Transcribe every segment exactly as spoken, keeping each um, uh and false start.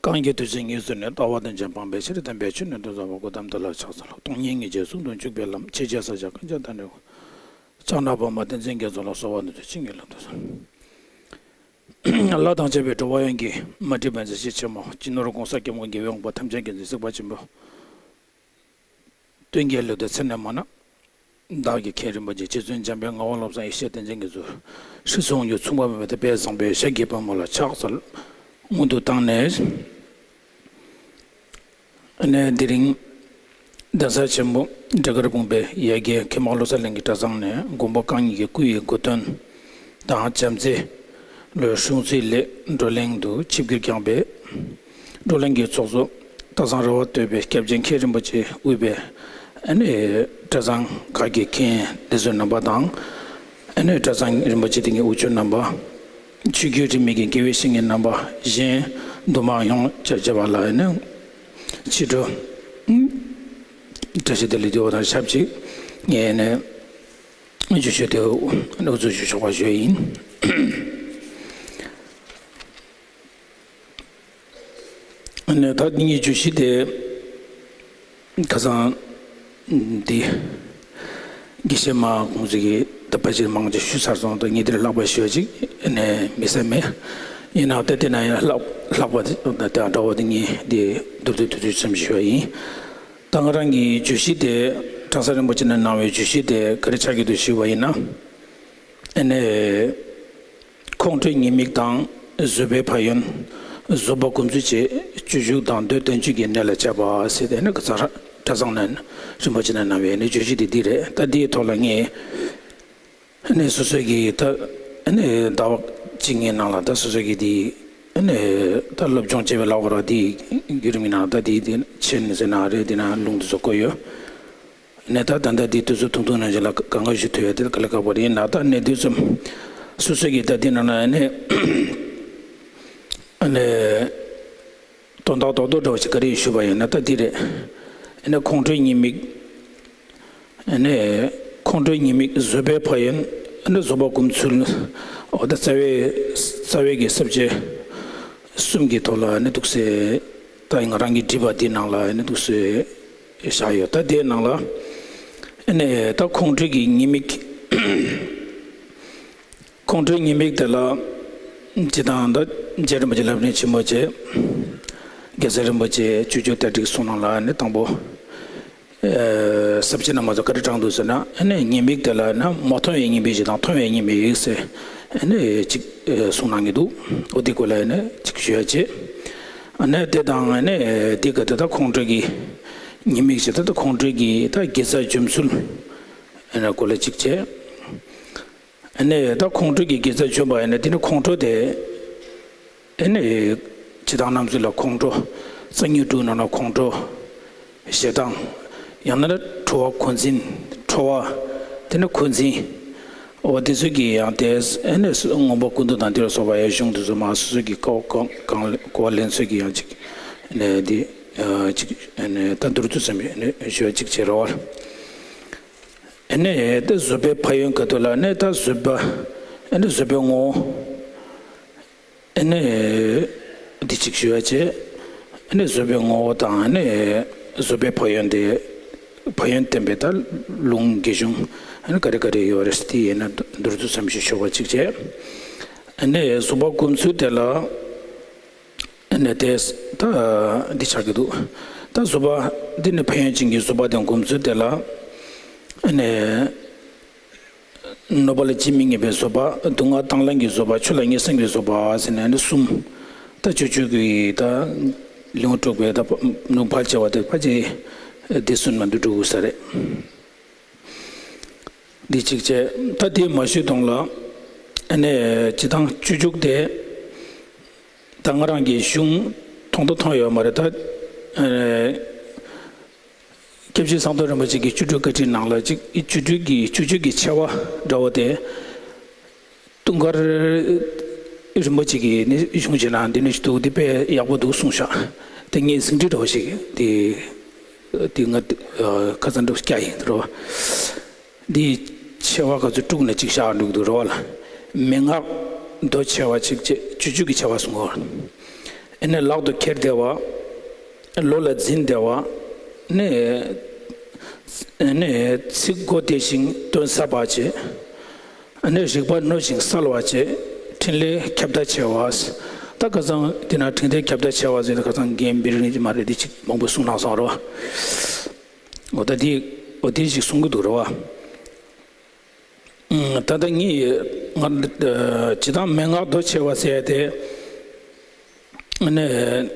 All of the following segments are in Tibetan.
གང་གི་དུས་ཚོད་ཉིད་སུ་ནས། ལྟ་བ་དོན་ཆེན་སྤངས་པའི་ཕྱིར། བསྟན་པའི་ཆོས་ནི་སྟོན་མཛད་པ། གོའུ་ཏམ་དེ་ལ་ཕྱག་འཚལ་ལོ། སྟོང་ཉིད་སྙིང་རྗེ་ཟུང་དུ་འཇུག་པའི་ལམ། ཆོས་རྒྱལ་ས་སྐྱ་གངས་ཅན་མཐའ་འགྲོ་བ། ལྕགས་ནག་པདྨ་བསྟན་འཛིན་རྒྱ་མཚོ་ལ། གསོལ་བ་འདེབས་སོ། བྱིན་གྱིས་བརླབ་ཏུ་གསོལ། ལྷ་དང་བཅས་པའི་འགྲོ་བ་ཡོངས་ཀྱི་མ་འདྲིས་པའི་མཛད་རྗེས་ཆེན་མོ། སྤྱི་ནོར་༸གོང་ས་༸སྐྱབས་མགོན་རྒྱལ་བའི་དབང་པོ་ཐམས་ཅད་མཁྱེན་ཅིང་གཟིགས་པ་ཆེན་པོ་སྟོན་ཀའི་ལེགས་བསྟོད་ཚེ་ནས་མ་ནམ། བདག་གི་མཁན་རིན་པོ་ཆེ་རྗེ་བཙུན་འཇམ་དཔལ་ངག་དབང་བློ་བཟང་ཡེ་ཤེས་བསྟན་འཛིན་གྱི་མཛུབ་ཧྲིལ་སུ་འོང་རྒྱུ་མཚུངས་པ་མེད་པའི་དཔལ་བཟང་པོའི་ཞབས་ཀྱི་པད་མོ་ལ་ཕྱག་འཚལ་སྔོན་དུ་བཏང་ནས། ནས་དེ་རིང་གདན་ས་ཆེན་པོ་འབྲས་དཀར་སྤུངས་པའི་ཡ་གྱལ་མཁན་པོ་བློ་གསལ་གླིང་གི་གྲྭ་ཚང་ནས་མགོན་པོ་གང་ཉིད་ཀྱི་སྐུ་ཡི་གོ་སྟོན་དང་བྱམས་བརྩེ་ལོའི་སྲུང་བརྩིའི་སླད་བགྲོ་གླེང་དུ་ཆིབས་བསྒྱུར་བསྐྱངས་པའི་བགྲོ་གླེང་གི་ཚོགས་གཙོ་སྟག་ཚང་ར་བ་སྟོད་པའི་སྐྱབས་རྗེ་མཁན་རིན་པོ་ཆེས་དབུས་པའི་ཨ་ནི་གྲྭ་ཚང་ཁག་གི་མཁན་སྡེ་ཚན་རྣམ་པ་དང་། ཨ་ནི་གྲྭ་ཚང་རིན་པོ་ཆེ་དེ་གའི་དབུ་ཆོས་རྣམ་པ། ཆོས་བརྒྱུད་རིས་མེད་ཀྱི་དགེ་བའི་བཤེས་གཉེན་རྣམ་པ། གཞན་འདུ་མང་ཡོངས་བཅས་བཅས་པ་ལ་ཨ་ནི་ཕྱི་དྲོ་བཀྲ་ཤིས་བདེ་ལེགས་ཞུ་བ་དང་ཆབས་ཅིག་ངས་ཨ་ནི་བརྗོད་གཞི་དེ་དབུ་འཛུགས་ཞུ་ཆོག་པ་ཞུ་ཡིན། ནས་ད་ངའི་བརྗོད་གཞི་དེ་ཁ་སང་འདི་དགེ་བཤེས་མ་ཁོང་ཚོ་གིས་ད་ཕལ་ཆེར་མང་ཆེ་ཞུས་ཚར་སོང་། ད་ངས་འདིར་ལྷག་པ་ཞུ་བ་ཅིག་ནས་མི་ཟེར་མེད། ཡིན་ནའང་ད་དེ་ན་ཡང་ལྷག་ལྷག་པ་དེ་འདྲ་བ་དེ་ངས་འདི་མདོར་བསྡུས་དུས་ཚོད་ཙམ་ཞུ་བ་ཡིན། ད་ང་རང་གི་བརྗོད་གཞི་དེ་གྲྭ་ས་རིན་པོ་ཆེ་ནས་གནང་བའི་བརྗོད་གཞི་དེ་ག་རེ་ཆགས་ཀྱི་འདུག་ཞུས་པ་ཡིན་ན། ཨ་ནི། ཁོང་ཁྲོའི་ཉེས་དམིགས་དང་། བཟོད་པའི་ཕན་ཡོན། བཟོད་པ་སྒོམ་ཚུལ་བཅས་སྤྱོད་འཇུག་དང་མདོའི་བསྟན་བཅོས་ཀྱི་གནད་ལ་དཔྱད་པ་ཟེར་ཏེ་ནི་ག་ཚ་གྲྭ་ཚང་ནས་རིན་པོ་ཆེ་ནས་གནང་བའི་ནི་བརྗོད་གཞི་དེ་འདི་རེད། ད་འདིའི་ཐོག་ལ་ངས་ནི་སོ་སོ་གིས་ད་ནི་ཟླ་བ་གཅིག་གཉིས་ནང་ལ་ད་སོ་སོ་གིས་འདི་ནི་ད་སློབ་སྦྱོང་བྱས་པའི་ལག་པར་འདི་བརྒྱུད་རིམ་ཡིན་ན་ད་འདི་འདི་ཆེན་ཟེར་ན་རེད། འདི་ན་ལུང་འདི་ཚོ་བཀོད་ཡོད། ནས་ད་ད་ལྟ་འདི་དུས་ཚོད་ཐུང་ཐུང་ནང་བཞིན་ལ་གང་ག་ཞུ་ཐུབ་ཡ་དེ་དཀའ་ལས་ཁག་པོ་རེད། ཡིན་ན་ད་གནད་དུས་ཙམ་སོ་སོ་གིས་ད་འདི་ནང་ན་ནས་ནས་དོན་དག་རྡོག་རྡོག་འདྲ་བ་ཞིག་ག་རེ་ཞུ་བ་ཡིན་ན་ད་འདི་རེད། ནས་ཁོང་ཁྲོའི་ཉེས་དམིགས། ནས་ཁོང་ཁྲོའི་ཉེས་དམིགས། བཟོད་པའི་ཕན་ཡོན། ནས་བཟོད་པ་སྒོམ་ཚུལ། འོ་ད་རྩ་བའི་རྩ་བའི་གི་ས་བཅད་གསུམ་གྱི་ཐོག་ལ་ནི་འདུག་སེ། ད་ང་རང་གིས་བྲིས་པ་འདི་ནང་ལ་ནི་འདུག་སེ་བཞག་ཡོད། ད་དེའི་ནང་ལ་ནི་ད་ཁོང་ཁྲོའི་གི་ཉེས་དམིགས། ཁོང་ཁྲོའི་ཉེས་དམིགས་དེ་ལ་སྤྱིར་བཏང་ད་རྗེ་རིན་པོ་ཆེ་ལམ་རིམ་ཆེན་མོ་བཅས་རྒྱལ་སྲས་རིན་པོ་ཆེ་སྤྱོད་འཇུག་བསྟན་བཅོས་གསུང་ནང་ལ་ནི་དང་པོ། ས་བཅད་རྣམ་པ་ཚོ་ག་རེ་དྲངས་འདུག་ཟེར་ན། ཨ་ནི་ཉེས་དམིགས་དེ་ལ་ན་མ་མཐོང་བའི་ཉེས་དམིགས་ཤིག་དང་མཐོང་བའི་ཉེས་དམིགས་ཡོད་ཟེར་ཨ་ནི་ཅིག་གསུང་གནང་གི་འདུག་འོ་དེ་སྐོར་ལ་ཨ་ནི་ཅིག་ཞུ་ཡ་བྱེད། ཨ་ནི་དེ་དང་ཨ་ནི་དེ་ག་དེ་ད་ཁོང་ཁྲོ་གི་ཉེས་དམིགས་ཤིག་ད་ད་ཁོང་ཁྲོ་གི་ད་དགེ་རྩ་འཇོམས་ཚུལ་ཨ་ནི་སྐོར་ལ་ཅིག་བྱེད། ཨ་ནི་ད་ཁོང་ཁྲོ་གི་དགེ་རྩ་འཇོམས་པ་ཡིན་ན་དེ་ནི་ཁོང་ཁྲོ་དེ། ཨ་ནི་སྤྱིར་བཏང་རྣམ་དཔྱོད་ལ་ཁོང་ཁྲོ། རྩ་རྙེད་དྲུག་ནང་ན་ཁོང་ཁྲོ། ཞེ་སྡང་། ཡང་ན་ཁྲོ་བ་འཁོན་འཛིན། ཁྲོ་བ། དེ་ནི་འཁོན་འཛིན། འོ་དེ་ཚོ་གི་ཡང་དེ་ཨ་ནི་མངོན་པ་ཀུན་བཏུས་དང་དེ་ལ་སོགས་པ་ཡང་གཞུང་དེ་ཚོ་མ་སོ་སོ་གི་ཀོ་གང་གང་གོ་བ་ལེན་ཚུལ་གི་ཡང་ཅིག་ཨ་ནི་དེ་ཅིག་ཨ་ནི་ད་མདོར་བསྡུས་ཙམ་ཞུ་བ་ཅིག་བྱེད་རོགས། ཨ་ནི་ད་བཟོད་པའི་ཕན་ཡོན་ག་དུས་ལ་ནི་ད་བཟོད་པ། ཨ་ནི་བཟོད་པའི་ངོ་བོ། ཨ་ནི་འདི་གཅིག་ཞུ་ཡ་བྱས། ཨ་ནི་བཟོད་པའི་ངོ་བོ་དང་ཨ་ནི་བཟོད་པའི་ཕན་ཡོན་དེ། ཕན་ཡོན་བསྟན་པའི་ད་ལུང་རྒྱས་གཞུང་ཨ་ནི་ག་རེ་ག་རེ་ཡོད་རེད་དེ་ཡིན་ན་མདོར་བསྡུས་ཙམ་ཞིག་ཞུ་བ་གཅིག་བྱས། ཨ་ནི་བཟོད་པ་སྒོམ་ཚུལ་དེ་ལ། ཨ་ནི་དེ་ད་འདི་ཆགས་ཀྱི་འདུག་ད་བཟོད་པ་འདི་ནི་ཕན་ཡོན་ཅན་གྱི་བཟོད་པ་དེ་སྒོམ་ཚུལ་དེ་ལ། ཨ་ནི། གནོད་པ་ལ་ཇི་མི་སྙམ་པའི་བཟོད་པ། སྡུག་བསྔལ་དང་ལེན་གྱི་བཟོད་པ། ཆོས་ལ་ངེས་བསམ་གྱི་བཟོད་པ་ཟེར་ནས་ནི་གསུམ། ད་སྤྱོད་འཇུག་གི་ད་ལེའུ་དྲུག་པའི་ད་ལུང་ཕལ་ཆེ་བ་དེ་ཕལ་ཆེར་འདི་གསུམ་ནང་དུ་འདུ་ས་རེད། འདི་གཅིག་བྱས། ད་དེ་མ་ཞུས་དོན་ལ་ཨ་ནི་སྤྱིར་བཏང་སྤྱོད་འཇུག་དེ་ད་ང་རང་གི་གཞུང་མཐོང་དང་མཐོང་ཡོད་མ་རེད་ད། ཨ་ནི། སྐྱབས་རྗེ་ཟམ་གདོང་རིན་པོ་ཆེ་གི་སྤྱོད་འཇུག་བཀའ་ཁྲིད་ནང་ལ་ཅིག་སྤྱོད་འཇུག་གི་སྤྱོད་འཇུག་གི་ཆེ་བ་འདྲ་བོ་དེ། དུང་དཀར་རིན་པོ་ཆེ་གི་ནི་གཞུང་ཞིག་ནང་འདི་ནི་འདུག་འདི་དཔེ་ཡག་པོ་འདུག་གསུངས་ཤག་དེ་ངས་ཟིན་བྲིས་འདྲ་བོ་ཞིག་དེ་དེ་ང་ཁ་སང་འདྲ་བོ་བསྐྱལ་ཡིན་འདུག་རོ། འདི་ཆེ་བ་ག་ཚོད་དཀྲུགས་ནས་ཅིག་བཞག་འདུག་འདུག་རོ་ལ། མན་ངག་མདོ་ཆེ་བ་ཅིག་བྱས་སྤྱོད་འཇུག་གི་ཆེ་བ་གསུངས་པ། ཨ་ནི་ལག་ཏུ་ཁྱེར་བདེ་བ། བློ་ལ་འཛིན་བདེ་བ། ཨ་ནི་ཨ་ནི་ཚིག་གོ་བདེ་ཞིང་དོན་གསལ་བ་བྱེད། ཨ་ནི་རིག་པ་རྣོ་ཞིང་གསལ་བ་བྱེད། འཕྲིན་ལས་ཁྱབ་བརྡལ་ཆེ་བ། ད་ཁ་སང་འདི་ན་འཕྲིན་ལས་ཁྱབ་བརྡལ་ཆེ་བ་ཟེར་ན་ཁ་སང་རྒན་བི་རི་ནི་མ་རེད། འདི་ཅིག་མང་པོ་གསུངས་གནང་སོང་རོ། འོ་ད་འདི་འོ་འདི་ཅིག་གསུང་གི་འདུག་རོ། ད་ལྟ་ངས་ང་ཇི་ལྟར་མན་ངག་མདོ་ཆེ་བ་ཟེར་ཏེ། ནས་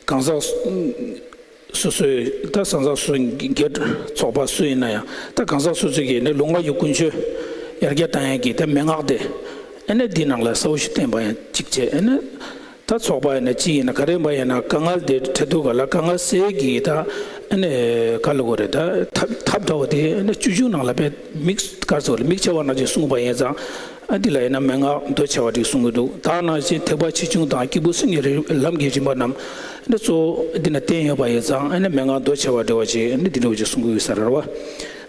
གང་ཟག་སོ་སོའི་ད་གང་ཟག་སོ་སོའི་སྒེར་ཚོགས་པ་སུ་ཡིན་ན་ཡང་ད་གང་ཟག་སོ་སོ་གིས་ནས་ལུང་པ་ཡི་ཀུན་སྤྱོད་ཡར་རྒྱས་བཏང་ཡས་ཀྱི་ད་མན་ངག་དེ་ཨ་ནི་འདི་ནང་ལ་གསལ་པོ་ཞིག་བསྟན་པ་ཡང་གཅིག་བྱས། ཨ་ནི་ད་ཚོགས་པ་ཡིན་ན་གཅིག་ཡིན་ན་ག་རེ་ཡིན་པ་ཡིན་ན་དཀའ་ངལ་དེ་འཕྲད་དུས་ག་ལ་དཀའ་ངལ་སེལ་གྱི་ད་ཨ་ནི་ག་ལ་གོ་རེད། ད་ཐབས་ཐབས་འདྲ་བོ་དེ་ཨ་ནི་སྤྱོད་འཇུག་ནང་ལ་དཔེ་མིག་ག་རེ་ཟེར་དགོས་རེད། མིག་ཕྱེ་བ་ནང་བཞིན་གསུངས་པ་ཡིན་ཙང་། ཨ་འདི་ལ་ཡིན་ན་མན་ངག་མདོ་ཆེ་བ་ཅིག་གསུང་གི་འདུག་ད་ནང་བཞིན་ཐེག་པ་ཆེ་ཆུང་དང་སྐྱེས་བུ་སེམས་ཀྱི་རིགས་ལམ་གྱི་རིམ་པ་རྣམས་ཨ་ནི་གཙོ་བོ་འདི་ན་བསྟན་ཡོད་པ་ཡིན་ཙང་། ཨ་ནི་མན་ངག་མདོ་ཆེ་བ་འདྲ་བ་ཅིག་ཨ་ནི་འདི་འདྲ་བ་ཅིག་གསུང་གི་ཡོད་ས་རེད་བ།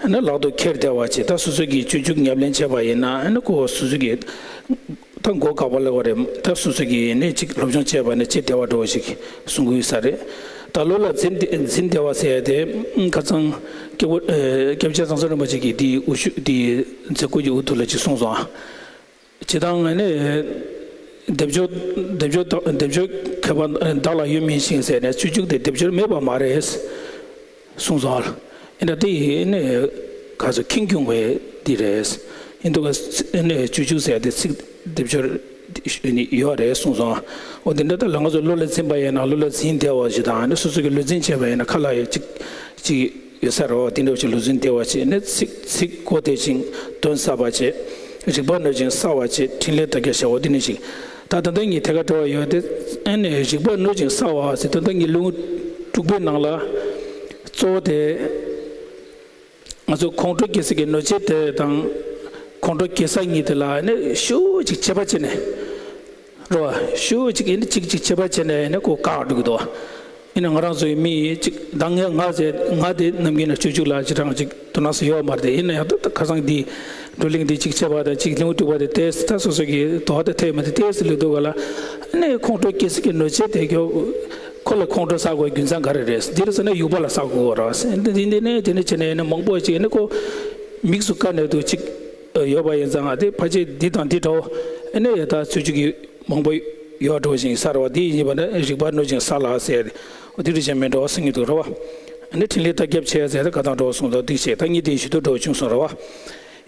ཨ་ནི་ལག་ཏུ་ཁྱེར་བདེ་བ་ཅིག་ད་སོ་སོ་གིས་སྤྱོད་འཇུག་ཉམས་ལེན་བྱས་པ་ཡིན་ན་ཨ་ནི་ཁོ་སོ་སོ་གིས་ད་མགོ་བཀག་པ་ལ་བ་རེད། ད་སོ་སོ་གིས་ནི་ཅིག་སློབ་སྦྱོང་བྱས་པ་ནི་ཅིག་བདེ་བ་འདྲ་བ་ཞིག་གསུང་གི་ཡོད་ས་རེད། ད་བློ་ལ་འཛིན་འཛིན་བདེ་བ་ཟེར་ཡ་དེ་ཁ་སང་སྐྱབས་སྐྱབས་རྗེ་ཚང་ཚང་རིན་པོ་ཆེ་གིས་འདིའི་འུ་ཤུ་འདིའི་མཛད་སྒོ་གི་འུ་ཐུག་ལ་ཅིག་གསུངས་སོང་ཨ། ཇི་ལྟར་ནི་སྡེབ་སྦྱོར་སྡེབ་སྦྱོར་སྡེབ་སྦྱོར་མཁས་པ་བདག་ལ་ཡོད་མིན་ཞིང་ཟེར་ནས་སྤྱོད་འཇུག་དེ་སྡེབ་སྦྱོར་མེད་པ་མ་རེད་གསུངས་སོང་ཨ། ཨེ་འདྲ་དེ་ཡིན་ནས་ག་ཚོད་ཁེངས་སྐྱུང་བའི་འདི་རེད། ཡིན་འདུག་ཨེ་ནས་སྤྱོད་འཇུག་ཟེར་དེ་ཚིག་སྡེབ་སྦྱོར་ཡོད་རེད་གསུངས་སོང་ཨ། འོ་དེ་འདྲ་ད་ལ་ང་ཚོ་བློ་ལ་འཛིན་པ་ཡིན་ན་བློ་ལ་འཛིན་བདེ་བ་ཞིག་དང་ནི་སོ་སོ་གི་བློ་འཛིན་བྱས་པ་ཡིན་ན་ཁ་ལ་ཡོད་ཅིག་ཅིག་ཡོད་ས་རེད་བ། དེ་འདྲ་བ་ཞིག་བློ་འཛིན་བདེ་བ་བྱེད་ནས་ཚིག་ཚིག་གོ་བདེ་ཞིང་དོན་གསལ་བ་བྱེད། རིག་པ་རྣོ་ཞིང་གསལ་བ་བྱེད། འཕྲིན་ལས་དར་རྒྱས་བྱ་བ་འདི་ནི་ཞིག་ད་ད་ལྟ་ངས་ཐད་ཀར་དྲི་བ་ཡོད་དེ། ཨ་ནི་རིག་པ་རྣོ་ཞིང་གསལ་བ་ཟེར་ད་ལྟ་ངས་ལེའུ་དྲུག་པའི་ནང་ལ་གཙོ་བོ་དེ་ང་ཚོ་ཁོང་ཁྲོ་སྐྱེ་ས་གི་གནོད་བྱེད་དེ་དང་ཁོང་ཁྲོ་སྐྱེ་ས་གཉིས་དེ་ལ་ནི་ཤུགས་ཅིག་དཔྱད་པ་བྱས་ནས། རོ། ཤུགས་གཅིག་ཡིན་ན་གཅིག་གཅིག་དཔྱད་པ་བྱས་ནས་ཡིན་ན་ཁོ་བཀག་འགྲོ་གི་འདུག་ཡིན་ན་ང་རང་ཚོའི་མི་ཡིས་གཅིག་ད་ངས་ང་ཟེར་ང་དེ་ནམ་རྒྱུན་ན་སྤྱོད་འཇུག་ལ་ཅི་གྲངས་ཅིག་དོ་སྣང་སུ་ཡོད་མ་རེད། ཡིན་ན་ཡང་ད་ཁ་སང་འདི་བགྲོ་གླེང་འདི་གཅིག་བྱས་པ་དང་གཅིག་ལེའུ་དྲུག་པ་དེ་ཏོག་ཙམ་ད་སོ་སོ་གི་དོ་ཧ་ད་ཐེབས་མ་དེ་ཏོག་ཙམ་ལོས་འདུག་ག་ལ། ནས་ཁོང་ཁྲོ་སྐྱེ་སྲིད་ཀྱི་གནོད་བྱེད་དེ་ཁོ་ལ་ཁོང་ཁྲོ་ཟ་དགོས་རྒྱུ་མཚན་ག་རེ་རེད། འདི་རེད་ཟེར་ན་དབྱུག་པ་ལ་ཟ་དགོས་ར། འདི་འདི་ནས་དེ་ནས་བྱས་ནས་ཡིན་ན་མང་པོ་ཅིག་ཡིན་ན་ཁོ་མིག་སུ་བཀར་ནས་འདུག་ཅིག་ཡོད་པ་ཡིན་ཙང་ང་དེ་ཕལ་ཆེར་འདི་དང་འདི་འདྲ་བོ་ཨ་ནི་ད་ཚུལ་འཇུག་གི་མང་པོ་ཡོད་འགྲོ་བཞིན་ས་རེད་བ། འདི་ཡིན་པ་ན་རིག་པ་རྣོ་ཞིང་གསལ་ལ་ཟེར་འོ་དེ་རིགས་ཅན་མེད་འགྲོ་བ་སེང་གེ་འདུག་རེད་བ། ཨ་ནི་འཕྲིན་ལས་རྟ་རྒྱབ་ཆེ་ཟེར་ད་ག་དང་འགྲོ་སོང་ད་འདི་བྱས་ད་ངས་དེ་ཞུ་དུ་འགྲོ་བྱུང་སོང་རེད་བ།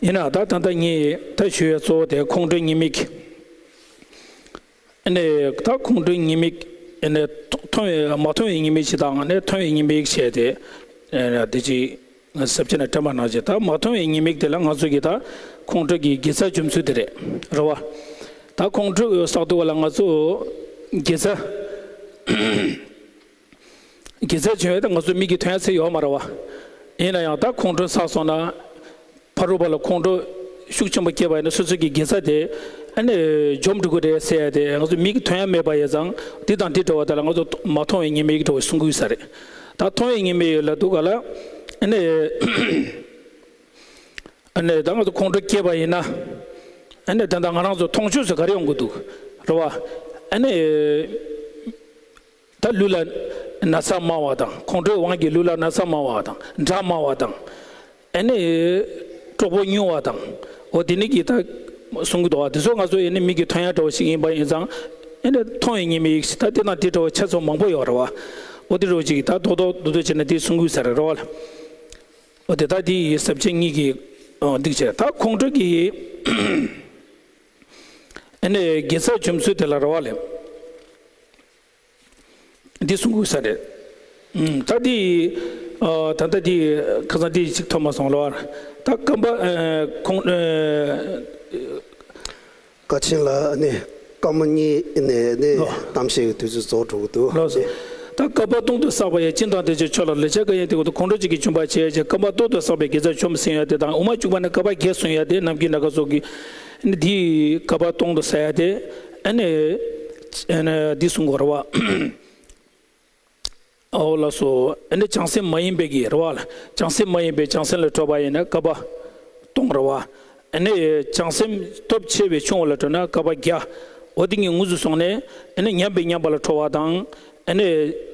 ཡིན་ན་ད་ད་ལྟ་ངས་ད་ཞུ་ཡ་གཙོ་བོ་དེ་ཁོང་ཁྲོའི་ཉེས་དམིགས། ཨ་ནི་ད་ཁོང་ཁྲོའི་ཉེས་དམིགས་ཨ་ནི་མཐོང་བའི་མ་མཐོང་བའི་ཉེས་དམིགས་ཅིག་དང་ཨ་ནི་མཐོང་བའི་ཉེས་དམིགས་བྱས་ཏེ་ཨ་ནི་དེ་ཅིག་ཟབ་ཆ་ནས་དྲན་པ་གནང་བྱས། ད་མ་མཐོང་བའི་ཉེས་དམིགས་དེ་ལ་ང་ཚོ་གིས་ད་ཁོང་ཁྲོ་གི་དགེ་རྩ་འཇོམས་ཚུལ་དེ་རེད་རེད་བ། ད་ཁོང་ཁྲོ་བསགས་དུས་ལ་ང་ཚོ་དགེ་རྩ་དགེ་རྩ་འཇོམས་ཡ་ད་ང་ཚོ་མིག་གིས་མཐོང་ཡ་ཚད་ཡོད་མ་རེད་བ། ཡིན་ན་ཡང་ད་ཁོང་ཁྲོ་བསགས་སོང་ན་ཕ་རོལ་པོ་ལ་ཁོང་ཁྲོ་ཤུགས་ཆེན་པོ་སྐྱེས་པ་ཡིན་ན་སོ་སོ་གི་དགེ་རྩ་དེ་ཨ་ནི་འཇོམས་འགྲོ་གི་རེད་ཟེར་ཡ་དེ་ང་ཚོ་མིག་གིས་མཐོང་ཡ་མེད་པ་ཡིན་ཙང་འདི་དང་འདི་འདྲ་བ་དེ་ལ་ང་ཚོ་མ་མཐོང་བའི་ཉེས་དམིགས་འདྲ་བ་གསུང་གི་ཡོད་ས་རེད། ད་མཐོང་བའི་ཉེས་དམིགས་ལ་འདུག་ག་ལ་ཨ་ནི། ཨ་ནི་ད་ང་ཚོ་ཁོང་ཁྲོ་སྐྱེས་པ་ཡིན་ན། ཨ་ནི་ད་ལྟ་ང་རང་ཚོ་མཐོང་ཆོས་སུ་ག་རེ་ཡོང་གི་འདུག་རེད་བ། ཨ་ནི་ད་ལུས་ལ་ན་ཚ་མང་བ་དང་ཁོང་ཁྲོའི་དབང་གིས་ལུས་ལ་ན་ཚ་མང་བ་དང་དགྲ་མང་བ་དང་། ཨ་ནི་གྲོགས་པོ་ཉུང་བ་དང་། འོ་དེ་ནི་གི་ད་གསུང་གི་འདུག་བ། དེ་ཚོ་ང་ཚོ་ཡིན་ནི་མིག་གིས་མཐོང་ཡ་འདྲ་བོ་ཞིག་ཡིན་པ་ཡིན་ཙང་། ཨ་ནི་མཐོང་བའི་ཉེས་དམིགས་ད་དེ་དང་དེ་འདྲ་བོ་ཆ་ཚང་མང་པོ་ཡོད་རེད་བ། འོ་དེ་འདྲ་བོ་ཅིག་ད་རྡོག་རྡོག་རྡོག་རྡོག་བྱས་ནས་དེ་གསུང་གི་ཡོད་ས་རེད་རེད་བ། འོ་དེ་ད་དེ་ཡི་ཟབ་ཆ་གཉིས་ཀྱི་འདུག་བྱས། ད་ཁོང་ཁྲོ་གི་ཨ་ནི་དགེ་རྩ་འཇོམས་ཚུལ་དེ་ལ་རེད་བ་ལས། འདི་གསུང་དགོས་ས་རེད། ད་འདི་ད་ལྟ་འདི་ཁ་སང་འདི་ཅིག་ཐོན་མ་སོང་ལོ། ད་རྐང་པ་ཁོང་། བཀའ་ཆེན་ལ་ནི་སྐར་མ་གཉིས་ནས་ནི་ལོ། གཏམ་བཤད་ཀྱི་དུས་ཚོད་རྫོགས་འགྲོ་གི་འདུག་ལོ། ད་བསྐལ་པ་སྟོང་དུ་བསགས་པ་ཡི་སྦྱིན་དང་བདེ་གཤེགས་མཆོག་ལ་ལེགས་སྤྱད་བཀའ་ཡི་དེ་འོ་ད་ཁོང་ཁྲོ་གཅིག་གིས་འཇོམས་པར་བྱེད་ཅེས་བསྐལ་པ་སྟོང་དུ་བསགས་པའི་དགེ་རྩ་འཇོམས་ཟིན་ཡ་དེ་དང་དབུ་མ་འཇུག་པ་ནས་བསྐལ་པ་བརྒྱད་སོང་ཡ་དེ་ནམ་མཁའི་ནམ་མཁའ་སོགས་ཀྱི་འདི་བསྐལ་པ་སྟོང་དུ་བསགས་ཡ་དེ་ཨ་ནི་འདི་གསུང་དགོས་རེད་བ། ཨོ་ལགས་སོ། ཨ་ནི་བྱང་སེམས་མ་ཡིན་པའི་གི་རེད་བ། བྱང་སེམས་མ་ཡིན་པའི་བྱང་སེམས་ལ་སྤྲོ་བ་ཡིན་ན་བསྐལ་པ་སྟོང་རེད་བ། ཨ་ནི་བྱང་སེམས་སྟོབས་ཆེ་བའི་ཆུང་བ་ལ་སྤྲོ་ན་བསྐལ་པ་བརྒྱ། འོ་དེ་གཉིས་དངོས་སུ་སོང་ནས་ཨ་ནི་ཉམས་པས་ཉམས་པ་ལ་ཁྲོ་བ་དང་། ཨ་ནི་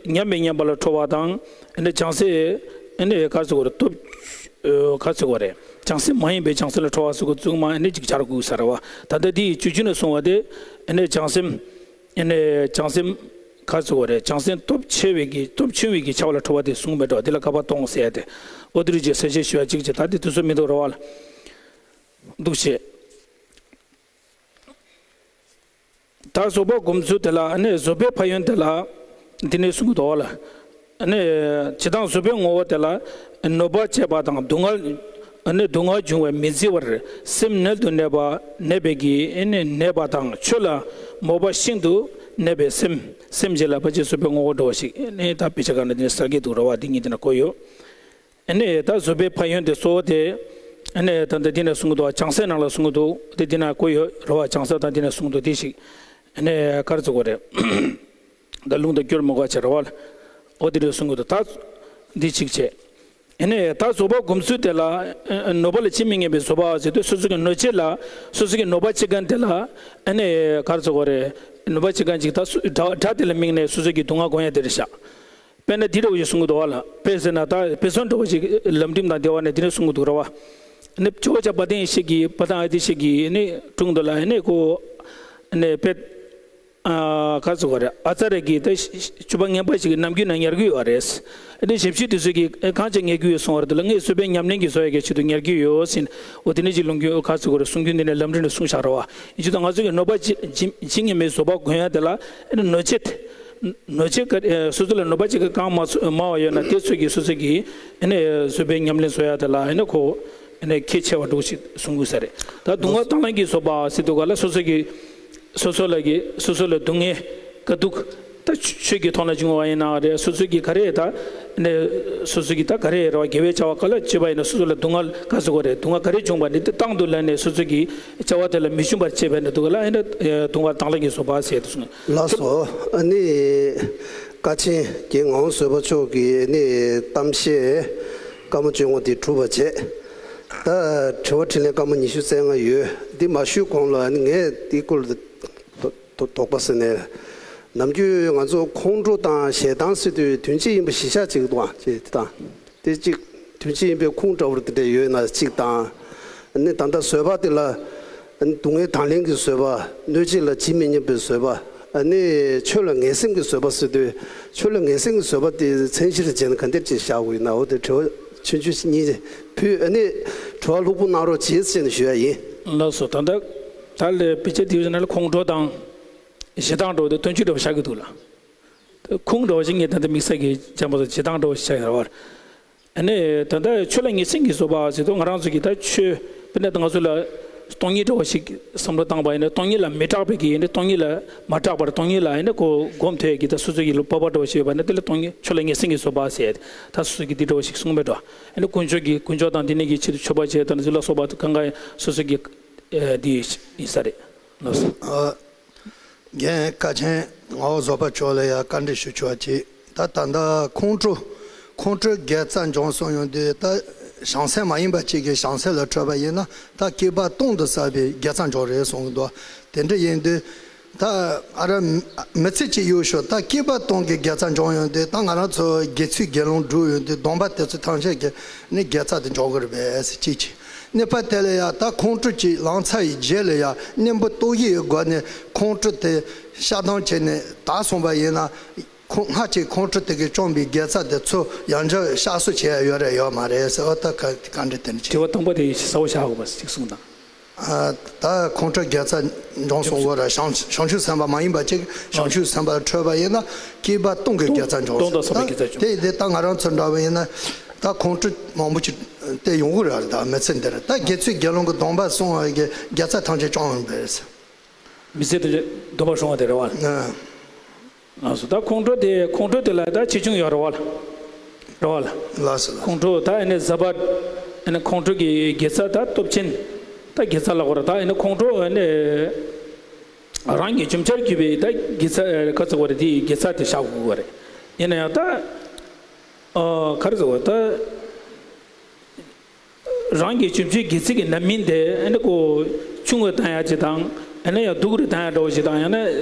ཉམས་པས་ཉམས་པ་ལ་ཁྲོ་བ་དང་། ཨ་ནི་བྱང་སེམས་ཨ་ནི་ག་རེ་ཟེར་དགོས་རེད། སྟོབས་ག་རེ་ཟེར་དགོས་རེད། བྱང་སེམས་མ་ཡིན་པའི་བྱང་སེམས་ལ་ཁྲོ་བ་ཟེར་དགོས་ཚུལ་མ་ཨ་ནི་ཅིག་སྦྱར་དགོས་ས་རེད་བ། ད་ལྟ་དེ་ཡི་བཅུ་བཅུ་ནས་གསུངས་པ་དེ་ཨ་ནི་བྱང་སེམས། ཨ་ནི་བྱང་སེམས་ག་རེ་ཟེར་དགོས་རེད། བྱང་སེམས་སྟོབས་ཆེ་བའི་གི་སྟོབས་ཆུང་བའི་གི་ཆ་བ་ལ་ཁྲོ་བ་དེ་གསུངས་མེད་འགྲོ། དེ་ལ་བསྐལ་པ་སྟོང་ཟེར་ཡ་དེ། འོ་དེ་རུ་ཅིག་གསལ་བཤད་ཞུ་ཡ་གཅིག་བྱས། ད་དེ་དུས་ཚོད་མི་འདུག་རེད་བ་ལ། འདུག་བྱས། ད་བཟོད་པ་སྒོམ་ཚུལ་དེ་ལ་ཨ་ནི་བཟོད་པའི་ཕན་ཡོན་དེ་ལ་འདི་ནས་གསུང་གི་འདུག་བ་ལ། ཨ་ནི་ཇི་ལྟར་བཟོད་པའི་ངོ་བོ་དེ་ལ་གནོད་པ་བྱེད་པ་དང་སྡུག་བསྔལ། ཨ་ནི་སྡུག་བསྔལ་འབྱུང་བས་མི་བརྫི་བར་སེམས་རྣལ་དུ་གནས་པ་གནས་པའི་གི་ཨ་ནི་གནས་པ་དང་ཆོས་ལ་མོས་པ་ཤིན་ཏུ་གནས་པའི་སེམས། སེམས་བྱེད་ལ་ཕལ་ཆེར་བཟོད་པའི་ངོ་བོ་འདྲ་བ་ཞིག་ཨ་ནི་ད་དཔེ་ཆ་སྒང་ལ་འདི་ནས་གསལ་གྱི་འདུག་རེད་བ། འདི་གཉིས་འདི་ན་བཀོད་ཡོད། ཨ་ནི་ད་བཟོད་པའི་ཕན་ཡོན་དེ་གཙོ་བོ་དེ་ཨ་ནི་ད་ལྟ་འདི་ནས་གསུང་གི་འདུག་བ། བྱང་སེམས་ནང་ལ་གསུང་གི་འདུག་དེ་འདི་ན་བཀོད་ཡོད་རེད་བ། བྱང་སེམས་དང་འདི་ནས་གསུང་གི་འདུག་དེ་ཞིག་ཨ་ནི་ག་རེ་ཟེར་དགོས་རེད། ད་ལུང་དང་སྐྱོར་མི་དགོས་བྱས་རེད་བ། འོ་དེ་འདྲ་གསུང་གི་འདུག་ད་འདི་གཅིག་བྱས། ཨ་ནི་ད་བཟོད་པ་སྒོམ་ཚུལ་དེ་ལ་ཨ་གནོད་པ་ལ་ཇི་སྙེད་པའི་བཟོད་པ་ཟེར་དུས་སོ་སོ་གི་གནོད་བྱེད་ལ་སོ་སོ་གི་གནོད་པ་བྱེད་མཁན་དེ་ལ་ཨ་ནི་ག་རེ་ཟེར་དགོས་རེད། གནོད་པ་བྱེད་མཁན་ཅིག་ད་སུ་དགྲ་དགྲ་དེ་ལ་དམིགས་ནས་སོ་སོ་གི་སྡུག་བསྔལ་སྒོམ་ཡ་དེ་རེད་ཤག་དཔེར་ན་འདི་འདྲ་བོ་ཞིག་གསུང་གི་འདུག་བ་ལ། དཔེ་ཟེར་ན་ད་དཔེ་མཚོན་འདྲ་བོ་ཞིག་ལམ་རིམ་དང་འབྲེལ་བ་ནས་འདི་འདྲ་གསུང་གི་འདུག་ར་བ། ནི་ཇོ་བོ་རྗེ་དཔལ་ལྡན་ཡེ་ཤེས་ཀྱི་དཔལ་ལྡན་ཨ་ཏི་ཤ་གི་ནི་དྲུང་དུ་ལ་ནི་ཁོ་ནི་དཔེ་ཨ་ག་ཚོད་ག་རེ་ཨ་ཙ་རེ་གི་ད་བཅུ་པ་ངན་པ་ཞིག་གི་ནམ་རྒྱུན་ན་ཉར་གི་ཡོད་རེད། ནི་ཞབས་ཕྱི་དེ་ཚོ་གིས་གང་བྱས་ཉར་གི་ཡོད་གསུང་བ་རེད། དེ་ལ་ངས་བཟོད་པའི་ཉམས་ལེན་གྱི་བཟོ་ཡ་གི་ཆེད་དུ་ཉར་གི་ཡོད་ཟེར་ནས། འོ་དེ་ནས་ཅིག་ལུང་རྒྱུན་ག་ཚོད་ག་རེ་གསུང་རྒྱུན་དེ་ནས་ལམ་རིམ་ནས་གསུངས་བཞག་ར་བ། ཡིན་ཅི་ད་ང་ཚོ་གི་གནོད་པ་ཇི་ཇི་ཇི་སྙེད་མའི་བཟོད་པ་སྒོམ་ཡ་དེ་ལ་ནི་གནོད་བྱེད། གནོད་བྱེད་ག་རེ་སོ་སོ་ལ་གནོད་པ་ཅིག་གིས་གང་མ་ཚུ་མ་བ་ཡོད་ན་དེ་ཚོ་གིས་སོ་སོ་གིས་ཨ་ནི་བཟོད་པའི་ཉམས་ལེན་བཟོ་ཡ་དེ་ལ་ཨ་ནི་ཁོ་ཨ་ནི་ཁྱད་ཆེ་བ་འདྲ་ཞིག་གསུང་དགོས་ས་རེད། ད་སྡུག་བསྔལ་དང་བླངས་ཀྱི་བཟོད་པ་ཟེར་དུས་ག་ལ་སོ་སོ་གིས་སོ་སོ་ལ་གི་སོ་སོ་ལ་སྡུག་བསྔལ་དཀའ་སྡུག་ད་ཆོས་ཀྱི་ཐོག་ན་བྱུང་བ་ཡིན་ན་རེད། སོ་སོ་གིས་ག་རེ་ད་ཨ་ནི་སོ་སོ་གིས་ད་ག་རེ་རེད་བ། དགེ་བའི་བྱ་བ་ག་ལ་བྱེད་པ་ཡིན་ན་སོ་སོ་ལ་སྡུག་བསྔལ་ག་ཟེར་དགོས་རེད། སྡུག་བསྔལ་ག་རེ་བྱུང་བ་ནི་དེ་བཏང་དུ་ལེན་ནས་སོ་སོ་གིས་བྱ་བ་དེ་ལ་མི་ཞུམ་པར་བྱེད་པ་ཡིན་ན་འདུག་ག་ལ་ཨ་ནི་སྡུག་བསྔལ་དང་བླངས་ཀྱི་བཟོད་པ་ཟེར་དུ་གསུངས། ལགས་སོ། ཨ་ནི་ཀ་ཆེན་རྒན་ངག་དབང་བཟོད་པ་མཆོག་གི་ཨ་ནི་གཏམ་བཤད་སྐར་མ་བཅོ་ལྔ་དེ་གྲུབ་པ་བྱས། ད་དྲི་བ་དྲིས་ལན་སྐར་མ་ཉི་ཤུ་རྩ་ལྔ་ཡོད། འདི་མ་ཞུས་གོང་ལ་ཨ་ནི་ངས་འདི་སྐོར་ལ་དོ་དོ་དོགས་པ་ཟེར་ནས། ནམ་རྒྱུན་ང་ཚོ་ཁོང་ཁྲོ་དང་ཞེ་སྡང་ཟེར་དུས་དོན་གཅིག་ཡིན་པ་གཞི་བཞག་ཅིག་འདུག་ཨ། ཅེས་དེ་དང་། དེ་གཅིག་དོན་གཅིག་ཡིན་པའི་ཁུངས་འདྲ་བོར་དེ་འདྲ་ཡོད་ན་གཅིག་དང་། ཨ་ནི་ད་ལྟ་བཟོད་པ་དེ་ལ་ཨ་ནི་སྡུག་བསྔལ་དང་ལེན་གྱི་བཟོད་པ། གནོད་བྱེད་ལ་ཇི་སྙེད་མའི་བཟོད་པ། ཨ་ནི་ཆོས་ལ་ངེས་སེམས་ཀྱི་བཟོད་པ་ཟེར་དུས་ཆོས་ལ་ངེས་སེམས་ཀྱི་བཟོད་པ་དེ་མཚན་གཞིར་བྱས་ན་ག་འདྲ་ཅིག་བཞག་དགོས་ཡིན་ན། འོ་དེ་དྲི་བ་ཆུང་ཆུང་གཉིས་ཕུལ། ཨ་ནི་དྲི་བ་ལྷུག་པོ་གནང་རོགས་བྱེད་ཟེར་ནས་ཞུ་ཡ་ཡིན། ལགས་སོ། ད་ལྟ་ད་ལས་དཔེ་ཆ་དེའི་ནང་ལ་ཁོང་ཁྲོ་དང་ཞེ་སྡང་འདྲ་བོ་དེ་དོན་གཅིག་འདྲ་བོ་བཞག་གི་འདུག་ལ། ཁུངས་འདྲ་བོ་ཞིག་ངས་ད་ལྟ་དམིགས་བསལ་གྱི་སྦྱངས་པ་སོགས་ཇི་ལྟར་འདྲ་བོ་ཞིག་བྱ་ཡོད་རེད་བ། ཨ་ནི་ད་ལྟ་ཆོས་ལ་ངེས་སེམས་ཀྱི་བཟོད་པ་ཟེར་དུས་ང་རང་ཚོ་གིས་ད་ཆོས་དཔེར་ན་ད་ང་ཚོ་ལ་སྟོང་ཉིད་འདྲ་བོ་ཞིག་བསམ་བློ་བཏང་བ་ཡིན་ན་སྟོང་ཉིད་ལ་མི་སྐྲག་པའི་གི་ཡིན་ན་སྟོང་ཉིད་ལ་མ་སྐྲག་པར་སྟོང་ཉིད་ལ་ཡིན་ན་ཁོ་སྒོམ་ཐུབ་ཡས་ཀྱི་ད་སོ་སོ་ཡི་ལུགས་སྤོབས་པ་འདྲ་བོ་ཞིག་ཡོད་པ་ན་དེ་ལ་སྟོང་ཉིད་ཆོས་ལ་ངེས་སེམས་ཀྱི་བཟོད་པ་ཟེར་ད་སོ་སོ་གིས་འདི་འདྲ་བོ་ཞིག་གསུངས་མེད་འགྲོ། ཨ་ནི་དཀོན་མཆོག་གི་དཀོན་མཆོག་དང་འདི་ནས་ཀྱི་ཆེད་དུ་མཆོད་པ་བྱས་དང་འདི་ལ་སོགས་པ་གང་གང་སོ་སོ་གི་འདི་ཡིན་ས་རེད། ལགས་སོ། རྒན་ཀ་ཆེན་ངག་དབང་བཟོད་པ་མཆོག་ལ་ཡང་བཀའ་འདྲི་ཞུ་ཆོག་ཅིག་ད་ད་ལྟ་ཁོང་ཁྲོ་ཁོང་ཁྲོའི་དགེ་རྩ་འབྱུང་སོང་ཡོང་དུས་ད་བྱང་སེམས་མ་ཡིན་པ་གཅིག་གིས་བྱང་སེམས་ལ་ཁྲོས་པ་ཡིན་ན་ད་བསྐལ་པ་སྟོང་དུ་བསགས་པའི་དགེ་རྩ་འབྱུང་རེད་གསུང་གི་འདུག་དེ་འདྲ་ཡིན་དུས་ད་ཨ་ར་མི་ཚེ་གཅིག་གཡུག་ཞོག་ད་བསྐལ་པ་སྟོང་གི་དགེ་རྩ་འབྱུང་ཡོང་དུས་ད་ང་རང་ཚོ་དགེ་ཚུལ་དགེ་སློང་སྒྲུབ་ཡོང་དུས་སྡོམ་པ་དེ་ཚོ་ཐམས་ཅད་ཀྱི་ནི་དགེ་རྩ་དེ་འབྱུང་གི་རེད་པས་ཟེར་གཅིག་བྱས། གཉིས་པ་དེ་ལ་ཡང་ད་ཁོང་ཁྲོ་གཅིག་ལངས་ཚར་བའི་རྗེས་ལ་ཡང་གཉེན་པོ་རྟོག་ཞིབ་ཡི་སྒོ་ནས་ཁོང་ཁྲོ་དེ་བཤགས་སྡོམ་བྱས་ནས་དག་སོང་བ་ཡིན་ན་ཁོ་སྔ་ཕྱི་ཁོང་ཁྲོ་དེ་གིས་བཅོམ་པའི་དགེ་རྩ་དེ་ཚུར་ཡང་བསྐྱར་བཤགས་གསོ་བྱེད་ཡ་ཡོད་རེད་ཡོད་མ་རེད་ཟེར་བ་ད་ག་ག་འདྲ་དེ་འདྲ་བྱས། དྲི་བ་དང་པོ་དེ་གསལ་པོ་བཞག་དགོས་པ་ཞིག་གསུངས་དང་། ཨ། ད་ཁོང་ཁྲོ་དགེ་རྩ་འབྱུང་སོང་གོ་ར་བྱང་བྱང་ཆུབ་སེམས་དཔའ་མ་ཡིན་པ་ཅིག་བྱང་ཆུབ་སེམས་དཔའ་ཁྲོས་པ་ཡིན་ན་བསྐལ་པ་སྟོང་གི་དགེ་རྩ་འབྱུང་སྟོང་དང་སོགས་པའི་དགེ་རྩ་འབྱུང་། དེ་དེ་ད་ང་རང་ཚོ་འདྲ་བ་ཡིན་ན་ད་ཁོང་ཁྲོ་མང་པོ་ཅིག་དེ་ཡོང་གི་རེད་ད་མི་ཚེ་འདིར་ད་དགེ་ཚུལ་དགེ་སློང་གི་སྡོམ་པ་སྲུང་བ་གི་དགེ་རྩ་ཐམས་ཅད་བཅོམ་ཡོང་པས། མི་ཚེ་འདིར་སྡོམ་པ་སྲུང་བ་དེ་རེད་བ། ཨ། ལགས་སོ། ད་ཁོང་ཁྲོ་དེ་ཁོང་ཁྲོ་དེ་ལ་ད་ཆེ་ཆུང་ཡོད་རེད་བ། རེད་བ། ལགས་སོ། ཁོང་ཁྲོ་ད་ཨ་ནི་ཟབ་པ་ཨ་ནི་ཁོང་ཁྲོ་གི་དགེ་རྩ་ད་སྟོབས་ཆེན་ད་དགེ་རྩ་ལ་གོ་ར་ད་ཨ་ནི་ཁོང་ཁྲོ་ཨ་ནི་རང་གི་རྒྱུ་ཆར་གྱུར་པའི་ད་དགེ་རྩ་ག་ཚོད་གོ་ར་དེའི་དགེ་རྩ་དེ་བཞག་དགོས་གོ་རེད། ཡིན་ན་ཡང་ད་ཨ་ག་རེ་ཟེར་བ་ད། རང་གི་བྱུང་བྱུང་དགེ་ཚིག་གི་རྣམ་སྨིན་དེ་ཨ་ནི་ཁོ་ཆུང་ངུ་བཏང་ཡ་ཅིག་དང་ ཨ་ནི་ཡང་སྡུག་རུ་བཏང་ཡ་འདྲ་བོ་ཞིག་དང་ཡང་ན་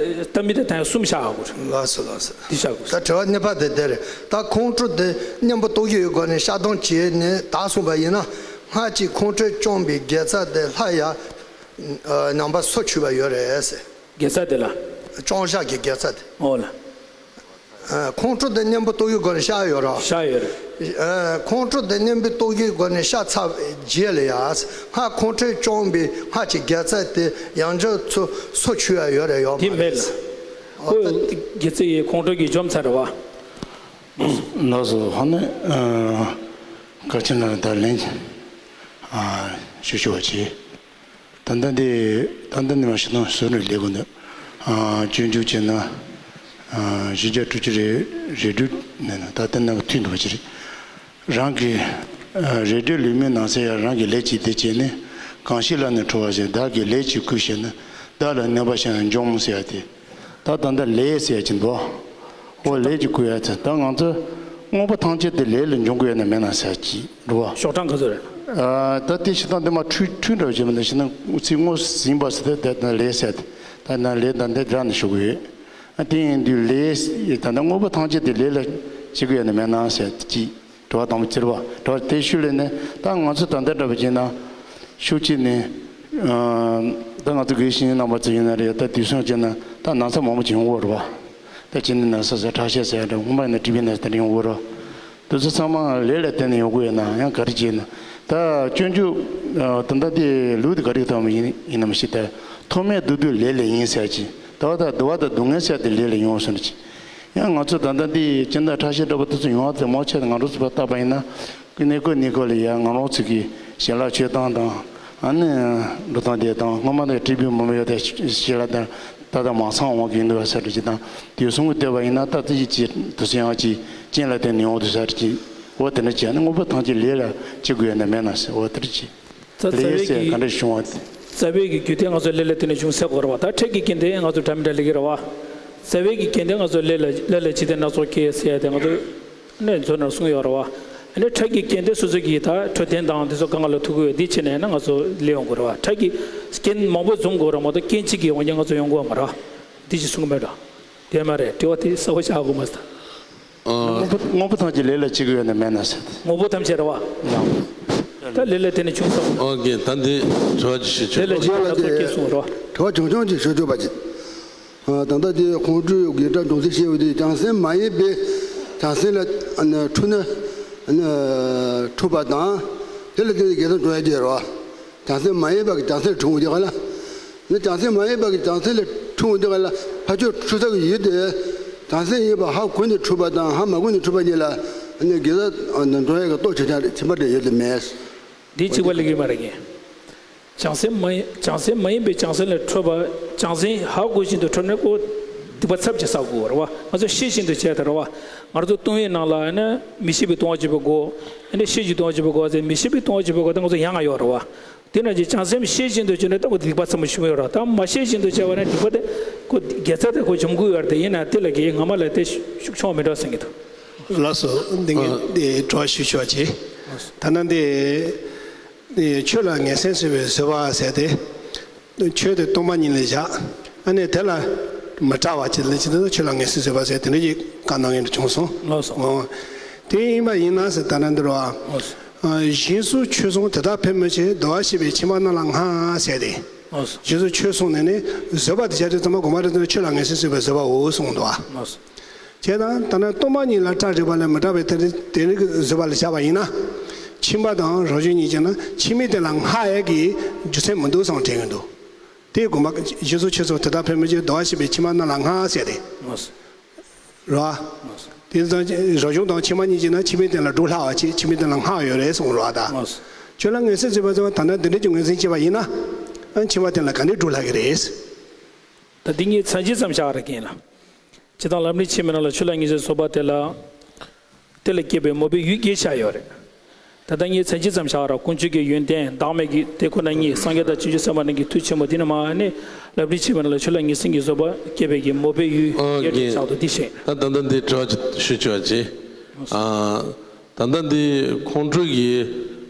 ལྟ་མི་དེ་བཏང་ཡ་གསུམ་བཞག་དགོས་རེད། ལགས་སོ་ལགས་སོ། འདི་བཞག་དགོས། ད་དྲི་བ་གཉིས་པ་དེ་དེ་རེད། ད་ཁོང་ཁྲོ་དེ་གཉེན་པོ་རྟོགས་ཡོད་སྒོ་ནས་བཤགས་སྡོམ་བྱས་ནས་དག་སོང་བ་ཡིན་ན། སྔར་གྱི་ཁོང་ཁྲོས་བསྐྱངས་པའི་དགེ་རྩ་དེ་སླར་ཡང་ཨ་ནང་པ་སོར་ཆུད་པ་ཡོད་རེད་ཟེར། དགེ་རྩ་དེ་ལ། བསྐྱངས་བཞག་གི་དགེ་རྩ་དེ། ཨོ་ལ། ཨ། ཁོང་ཁྲོ་དེ་གཉེན་པོ་རྟོགས་ཡོད་སྒོ་ནས་བཤགས་ཡོད་རེད། བཤགས་ཡོད་རེད། ཨ། ཁོང་ཁྲོ་དེ་གཉེན་པོ་རྟོགས་ཡོད་སྒོ་ནས་བཤགས་ཚར་བའི་རྗེས་ལ་ཡང་སྔར་ཁོང་ཁྲོས་བསྐྱངས་པའི་སྔར་གྱི་དགེ་རྩ་དེ་ཡང་བསྐྱར་ཚུར་སོར་ཆུད་ཡ་ཡོད་རེད་ཡོད་མ་དེ་མེད་རེད། ལ། ཨོ། ཁོ་ད་དེ་དགེ་རྩ་ཡི་ཁོང་ཁྲོ་གི་འཇོམས་ཚར་རེད་བ། ལགས་སོ། ཧ་ནི། ཨ། བཀའ་ཆེན་ལ་ད་ལན། ཨ། ཞུ་ཞུ་བ་བྱེད། ད་ལྟ་འདི། ད་ལྟ་འདི་མ་ཤི་ཐང་བཟོ་རིགས་ལས་ཁུངས་འདི། ཨ། སྤྱོད་འཇུག་བྱས་ན། ཨ། བཞི་བརྒྱ་དྲུག་ཅུ་རེ་རེ་དྲུག་ནས་ན་ད་ལྟ་ནང་གི་མཐུན་འདུག་པ་ཅི་རེད། རང་གི། ཨ། རེ་དྲུག་ལུས་མེད་ནང་གསལ་ཡང་རང་གི་ལས་ཀྱིས་དེ་བྱས་ནས། གང་ཞིག་ལ་ནི་ཁྲོ་བ་ཞེས་བདག་གི་ལས་ཀྱིས་བསྐུལ་ཞེ་ན། བདག་ལ་གནོད་པ་བྱས་ན་འཇོམས་ཟེར་ཡ་དེ། ད་ད་ལྟ་ལས་ཟེར་གྱི་འདུག་འོ་ལས་ཀྱི་བསྐུལ་ཡ་ཚེ་ད་ང་ཚོ་དངོས་པོ་ཐམས་ཅད་དེ་ལས་ལ་འབྱུང་དགོས་ཡ་ན་མེད་ན་ཟེར་གྱི་འདུག་བ། ཤོག་གྲངས་ག་ཚོད་རེད། ཨ། ད་དེ་ཞིག་དང་དེ་མ་འཁྲུལ་འཁྲུལ་འདྲ་བ་བྱེད་མི་འདུག་ཞིག་ན་ཚིག་ངོ་ཟིན་པ་ཟེར་ཏེ་དེ་ད་ལས་ཟེར་ཏེ་ད་ན་ལས་ད་འདི་སྒྲ་ནས་ཞུ་དགོས་ཡོད། ཨ། དེ་ཡིན་དུས་ལས་ད་ལྟ་དངོས་པོ་ཐམས་ཅད་དེ་ལས་ལ་བྱེད་དགོས་ཡ་ན་མེད་ན་ཟེར་གྱི། དྲི་བ་དང་པོ་ཅི་རེད་བ། དྲི་བ་དེ་ཤུལ་ལས་ནས་ད་ང་ཚོ་ད་ལྟ་འདྲ་བ་བྱས་ན། ཤུགས་ཆེ་ནས། ཨ། ད་ང་ཚོ་དགེ་བཤེས་གཉེན་རྣམ་པ་ཚོ་ཡིན་ན་རེད། ད་དུས་སང་བྱས་ན་ད་ན་ཚ་མང་པོ་ཅིག་ཡོང་གི་ཡོད་རེད་བ། ད་ཅི་ནས་ན་ཚ་ཟེར་ཁྲག་ཤེད་ཟེར་ཡ་འདྲ་སྔོན་མ་ཡིན་ན་ཀྲི་བི་ན་ཚ་དེ་འདྲ་ཡོང་གི་ཡོད་རེད། དེ་ཚོ་ཚང་མ་ལས་ལ་བརྟེན་ནས་ཡོང་གི་ཡོད་ན་ཡང་ག་རེ་བྱས་ན། ད་སྤྱོད་འཇུག་ཨ། ད་ལྟ་དེ་ལུགས་དེ་ག་རེ་ཐོག་མ་ཡིན་ཡིན་ནམ་ཞིག་ད། ཐོག་མེད་སྡུག་བསྔལ་ལས་ལས་ཡིན་ཟེར་གྱི། དུ་བ་དང་བསྡུ་བ་དང་སྡུག་བསྔལ་ཟེར་དེ་ལས་ལས་ཡོང་ཟེར་གྱི། ཡང་ང་ཚོ་ད་ལྟ་འདི་སྦྱིན་བདག་ཁྲག་ཤེད་འདྲ་པོ་དེ་ཚོ་ཡོང་བ་དེ་མང་ཆེ་ང་རང་ཚོ་བལྟས་པ་ཡིན་ན། ཀུན་ནས་ཀུན་ནས་ཀོ་ལ་ཡ་ང་རང་ཚོ་གི་ཞལ་ལག་མཆོད་སྟངས་དང་། ཨ་ནི་འགྲོ་སྟངས་དེ་དང་སྔོན་མ་དང་ཀྲི་བི་མང་པོ་ཡོད་དེ་ཞལ་ལག་དང་ད་ལྟ་མང་སང་འོང་གི་འདུག་ཟེར་གྱི་དང་། དུས་སང་གི་བལྟས་པ་ཡིན་ན་ད་ལྟ་ཡི་ཅི་དུས་སང་ཡང་ཅི་རྐྱེན་ལ་བརྟེན་ནས་ཡོང་དུས་ཟེར་གྱི། འོ་དེ་འདྲ་བྱས་ནས་དངོས་པོ་ཐམས་ཅད་ལས་ལ་བྱེད་དགོས་ན་མེད་ན་ཟེར་འོ་དེ་འདྲ་བྱས། རྩ་རྩ་ལས་བའི་ཟེར་ག་གི་འདྲ་བྱུང་བ་དེ། རྩ་བའི་གི་རྒྱུ་དེ་ང་ཚོ་ལས་ལ་བརྟེན་ནས་བྱུང་ཟེར་དགོས་རེད་བ། ད་འཕྲལ་གྱི་རྐྱེན་དེ་ང་ཚོ་འདྲ་མི་འདྲ་ལས་ཀྱི་རེད་བ། རྩ་བའི་གི་རྐྱེན་དེ་ང་ཚོ་ལས་ལ་ལས་ལ་ཅི་དེ་སྣ་ཚོགས་སྐྱེ་ཟེར་ཡ་དེ་ང་ཚོ་ནས་མཛོད་ནང་གསུངས་ཡོད་རེད་བ། ཨ་ནི་འཕྲལ་གྱི་རྐྱེན་དེ་སོ་སོ་གི་ད་འཕྲོད་བསྟེན་དང་དེ་ཚོ་གང་ག་ལ་ཐུག་གི་ཡོད་དེ་བྱས་ནས་ན་ང་ཚོ་ལས་ཡོང་དགོས་རེད་བ། འཕྲལ་གྱི་རྐྱེན་མང་པོ་འཛོམས་དགོས་རེད་མ་གཏོགས་རྐྱེན་གཅིག་གི་འོང་རྐྱེན་ང་ཚོ་ཡོང་དགོས་མ་རེད་བ། དེ་ཅི་གསུང་གི་མེད་འགྲོ། དེ་མ་རེད། དྲི་བ་དེ་གསལ་པོ་བཞག་དགོས་མ་ཟད། དངོས་པོ་དངོས་པོ་ཐམས་ཅད་ལས་ལ་བྱེད་ཀྱི་ཡོད་ན་མེད་ན་ཟེར་ཏེ། དངོས་པོ་ཐམས་ཅད་རེད་བ། ད་ལས་ལ་བརྟེན་ནས་བྱུང་ས། ཨོ་ཀེ། ད་འདི་དྲི་བ་ཅིག་ཞུ་ཆོག་ལས་ལ་བྱེད་ཀྱི་ཡོད་ན་ཚོ་སྐྱེས་སོང་རོ། དྲི་བ་ཆུང་ཆུང་ཅིག་ཞུ་ཆོག་པ་ཅིག་ཨ། ད་ལྟ་དེ་ཁོང་ཁྲོའི་དགེ་སྒྲ་འབྱུང་ཚུལ་བཤད་པ་དེ་བྱང་སེམས་མ་ཡིན་པའི་བྱང་སེམས་ལ་ཨ་ནི་འཁྲུལ་ན་ཨ་ནི་འཁྲུལ་པ་དང་། དེ་ལ་བརྟེན་ནས་དགེ་སྒྲ་འབྱུང་ཡ་དེ་རེད་བ། བྱང་སེམས་མ་ཡིན་པ་གི་བྱང་སེམས་འཁྲུལ་འོང་དེ་ག་ལ། ནི་བྱང་སེམས་མ་ཡིན་པ་གི་བྱང་སེམས་ལ་འཁྲུལ་འོང་དེ་ག་ལ། ཕར་ཕྱོགས་འཁྲུལ་ས་གི་ཡུལ་དེ། བྱང་སེམས་ཡིན་པ་ཧ་གོ་ནས་འཁྲུལ་པ་དང་ཧ་མ་གོ་ནས་འཁྲུལ་པ་གཉིས་ལ་ནི་དགེ་སྒྲ་འབྱུང་ཡ་གི་རྟོགས་བྱེད་ཆ་ཁྱད་པར་དེ་ཡོད་དེ་མེད། འདི་གཅིག་པ་ལས་ཀྱི་མ་རེད་ངས། བྱང་སེམས་མ་ཡིན། བྱང་སེམས་མ་ཡིན་པའི་བྱང་སེམས་ལ་འཁྲུལ་པ། བྱང་སེམས་ཧ་གོ་བཞིན་དུ་འཁྲུལ་ནས་ཁོ་སྡིག་པ་ཚབས་ཆེ་བསགས་དགོས་རེད་བ། ང་ཚོ་ཤེས་བཞིན་དུ་བྱས་ད་རེད་བ། ང་ཚོ་ལྟུང་བའི་ནང་ལ་ཨ་ནི་མི་ཤེས་པའི་ལྟུང་བ་བྱེད་པའི་སྒོ། ཨ་ནི་ཤེས་ཀྱི་ལྟུང་བ་བྱེད་པའི་སྒོ་ཟེར། མི་ཤེས་པའི་ལྟུང་བ་བྱེད་པའི་སྒོ་དེ་ང་ཚོ་ཡང་ཡོད་རེད་བ། དེ་ནང་བཞིན་བྱང་སེམས་ཤེས་བཞིན་དུ་བྱས་ནས་ལྟ་བུ་སྡིག་པ་ཚབས་ཆེན་པོ་ཡོད་རེད། ད་མ་ཤེས་བཞིན་དུ་བྱས་པ་ནི་སྡིག་པ་དེ་ཁོ་དགེ་རྩ་དེ་ཁོ་འཇོམས་ཀྱི་ཡོད་རེད། དེ་ཡིན་ན་དེ་ལ་གི་ངོ་མ་ལ་དེ་ཤུགས་ཆུང་བ་མི་འགྲོ་བསམ་གྱི་འདུག་ལགས་སོ། འདི་ངས་འདི་དྲི་བ་ཞུ་ཆོག་ཅེས། ད་ནི་འདི། ཆོས་ལ་ངེས་སེམས་བཟོད་པའི་བཟོད་པ་ཟེར་ཏེ། ཆོས་དེ་སྟོང་པ་ཉིད་ལ་བཞག་ཨ་ནི་དེ་ལ་མི་སྐྲག་པ་ཅིག་ལ་ཅི་འདི་ཆོས་ལ་ངེས་སེམས་བཟོད་པ་ཟེར་དེ་འདྲ་ཞིག་བཀའ་གནང་མཁན་དུ་བྱུང་སོང་། ལགས་སོ། འོ། དེ་ཡིན་པ་ཡིན་ན་ཟེར་ད་ནི་འདི་རུ་ཨ། ལགས་སོ། ཨ། གཞན་སུ་ཆོས་གསུངས་དེ་དག་ཕན་མི་བྱེད། བདེ་བར་གཤེགས་པའི་མཆིལ་མ་རྣམས་ལ་སྔགས་ཟེར་ཏེ། ལགས་སོ། གཞན་སུ་ཆོས་གསུངས་ནས་ནི་བཟོད་པ་དེ་བྱ་དེ་ཚང་མ་དགོངས་པ་རེ་ཚང་ཆོས་ལ་ངེས་སེམས་བཟོད་པའི་བཟོད་པའོ་གསུངས་འདུག་ཨ། ལགས་སོ། བྱས་ཙང་ད་ནི་སྟོང་པ་ཉིད་ལ་སྐྲག་རིགས་པ་ལས་མི་སྐྲག་པའི་དེ་རིགས་དེ་རིགས་བཟོད་པ་ལ་བཞག་པ་ཡིན་ན། ཁྱིམ་པ་དང་རང་བྱུང་གཉིས་ཀྱི་ནང་ཁྱིམ་མི་དེ་ལ་སྔགས་ཡས་ཀྱི་རྒྱུ་མཚན་མི་འདུག་བསམ་དྲན་གྱི་འདུག་དེའི་དགོངས་པ་གཞན་སུ་ཆོས་གསུངས་དེ་དག་ཕན་མི་བྱེད། བདེ་བར་གཤེགས་པའི་མཆིལ་མ་རྣམས་ལ་སྔགས་ཟེར་ཏེ། རོ། དེ་ཙང་རང་བྱུང་དང་ཁྱིམ་པ་གཉིས་ཀྱི་ནང་ཁྱིམ་པའི་སྟེང་ལ་སྒྲུབ་སླ་བ་ཅིག་ཁྱིམ་པའི་སྟེང་ལ་སྔགས་ཡོད་རེད་གསུངས་རོ་ད། ཁྱོད་ལ་ངེས་སེམས་བྱེད་པ་ཙམ་ད་ལྟ་འདི་འདྲ་གྱི་ངོས་འཛིན་བྱས་པ་ཡིན་ན། ཁྱིམ་པ་དེ་ལ་ག་འདྲས་སྒྲུབ་སླ་གི་རེད། ད་འདི་ངས་མཚན་གཅིག་ཙམ་བཞག་ར་གིན་ལ། ཇི་ལྟར་ལམ་རིམ་ཆེན་མོའི་ནང་ལ་ཆོས་ལ་ངེས་ཤེས་བཟོད་པ་དེ་ལ། དེ་ལ་སྐྱེས་པའི་མོས་པའི་ཡུལ་བརྒྱད་ཆགས་ཡོད་རེད། ད་ལྟ་ངས་མཚན་གཅིག་ཙམ་བཞག་ར། ཀུན་སྤྱོད་ཀྱི་ཡོན་ཏན་བདག་མེད་ཀྱི་དེ་ཁོ་ན་ཉིད་སངས་རྒྱས་དང་བྱང་ཆུབ་སེམས་དཔའ་རྣམས་ཀྱི་མཐུ་ཆེན་པོ་འདི་ནི་མ་ནི་ལམ་རིམ་ཆེན་མོའི་ནང་ལ་ཆོས་ལ་ངེས་སེམས་ཀྱི་བཟོད་པ་སྐྱེས་པའི་གི་མོས་པའི་ཡུལ་ཨོ་བརྒྱད་ཀྱི་ཀྱེ། ཆགས་འདུག་འདི་བཤད། ད་ད་ལྟ་འདི་དྲི་བ་ཞུ་ཆོག་ཅེ། ཨ། ད་ལྟ་འདི་ཁོང་ཁྲོ་གི་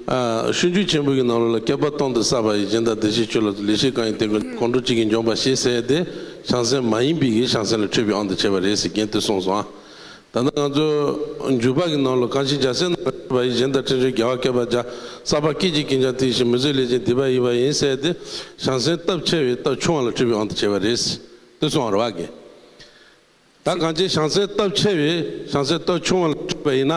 ཨ། སྤྱོད་འཇུག་ཆེན་པོ་གི་ནང་ལོགས་ལ། བསྐལ་པ་སྟོང་དུ་བསགས་པ་ཡི། སྦྱིན་དང་བདེ་གཤེགས་མཆོད་ལ་སྩོལ། ལེགས་བཤད་གང་ཡིན་དེ་ཀུན། ཁོང་ཁྲོ་བཅས་ཀྱིས་འཇོམས་པར་བྱེད་ཟེར་ཏེ། བྱང་སེམས་མ་ཡིན་པའི་གི་བྱང་སེམས་ལ་འཕྲོད་པའི་དབང་དུ་བྱས་པ་རེད་ཟེར་རྒན་དེ་གསུངས་སོང་ཨ། ད་ལྟ་ང་ཚོ་འཇུག་པ་གི་ནང་ལོགས། གང་ཕྱིར་རྒྱལ་སྲས་རྣམས་ལ་འཕྲོད་པ་ཡི། སྦྱིན་དང་ཕྲིན་ཆུང་དགེ་བ་བསྐལ་པར་བྱ། བསགས་པ་སྐད་ཅིག་གིས་ཀྱང་དེ་བཞིན། མི་བཟོད་ལས་བྱུང་སྡིག་པ་ཡིན་པ་ཡིན་ཟེར་ཏེ། བྱང་སེམས་སྟོབས་ཆེ་བས་སྟོབས་ཆུང་བ་ལ་འཕྲོད་པའི་དབང་དུ་བྱས་པ་རེད་ཟེར་དེ་གསུངས་པ་རེད་བ་གི། ད་གང་ཅི་བྱང་སེམས་སྟོབས་ཆེ་བས་བྱང་སེམས་སྟོབས་ཆུང་བ་ལ་འཕྲོད་པ་ཡིན་ན།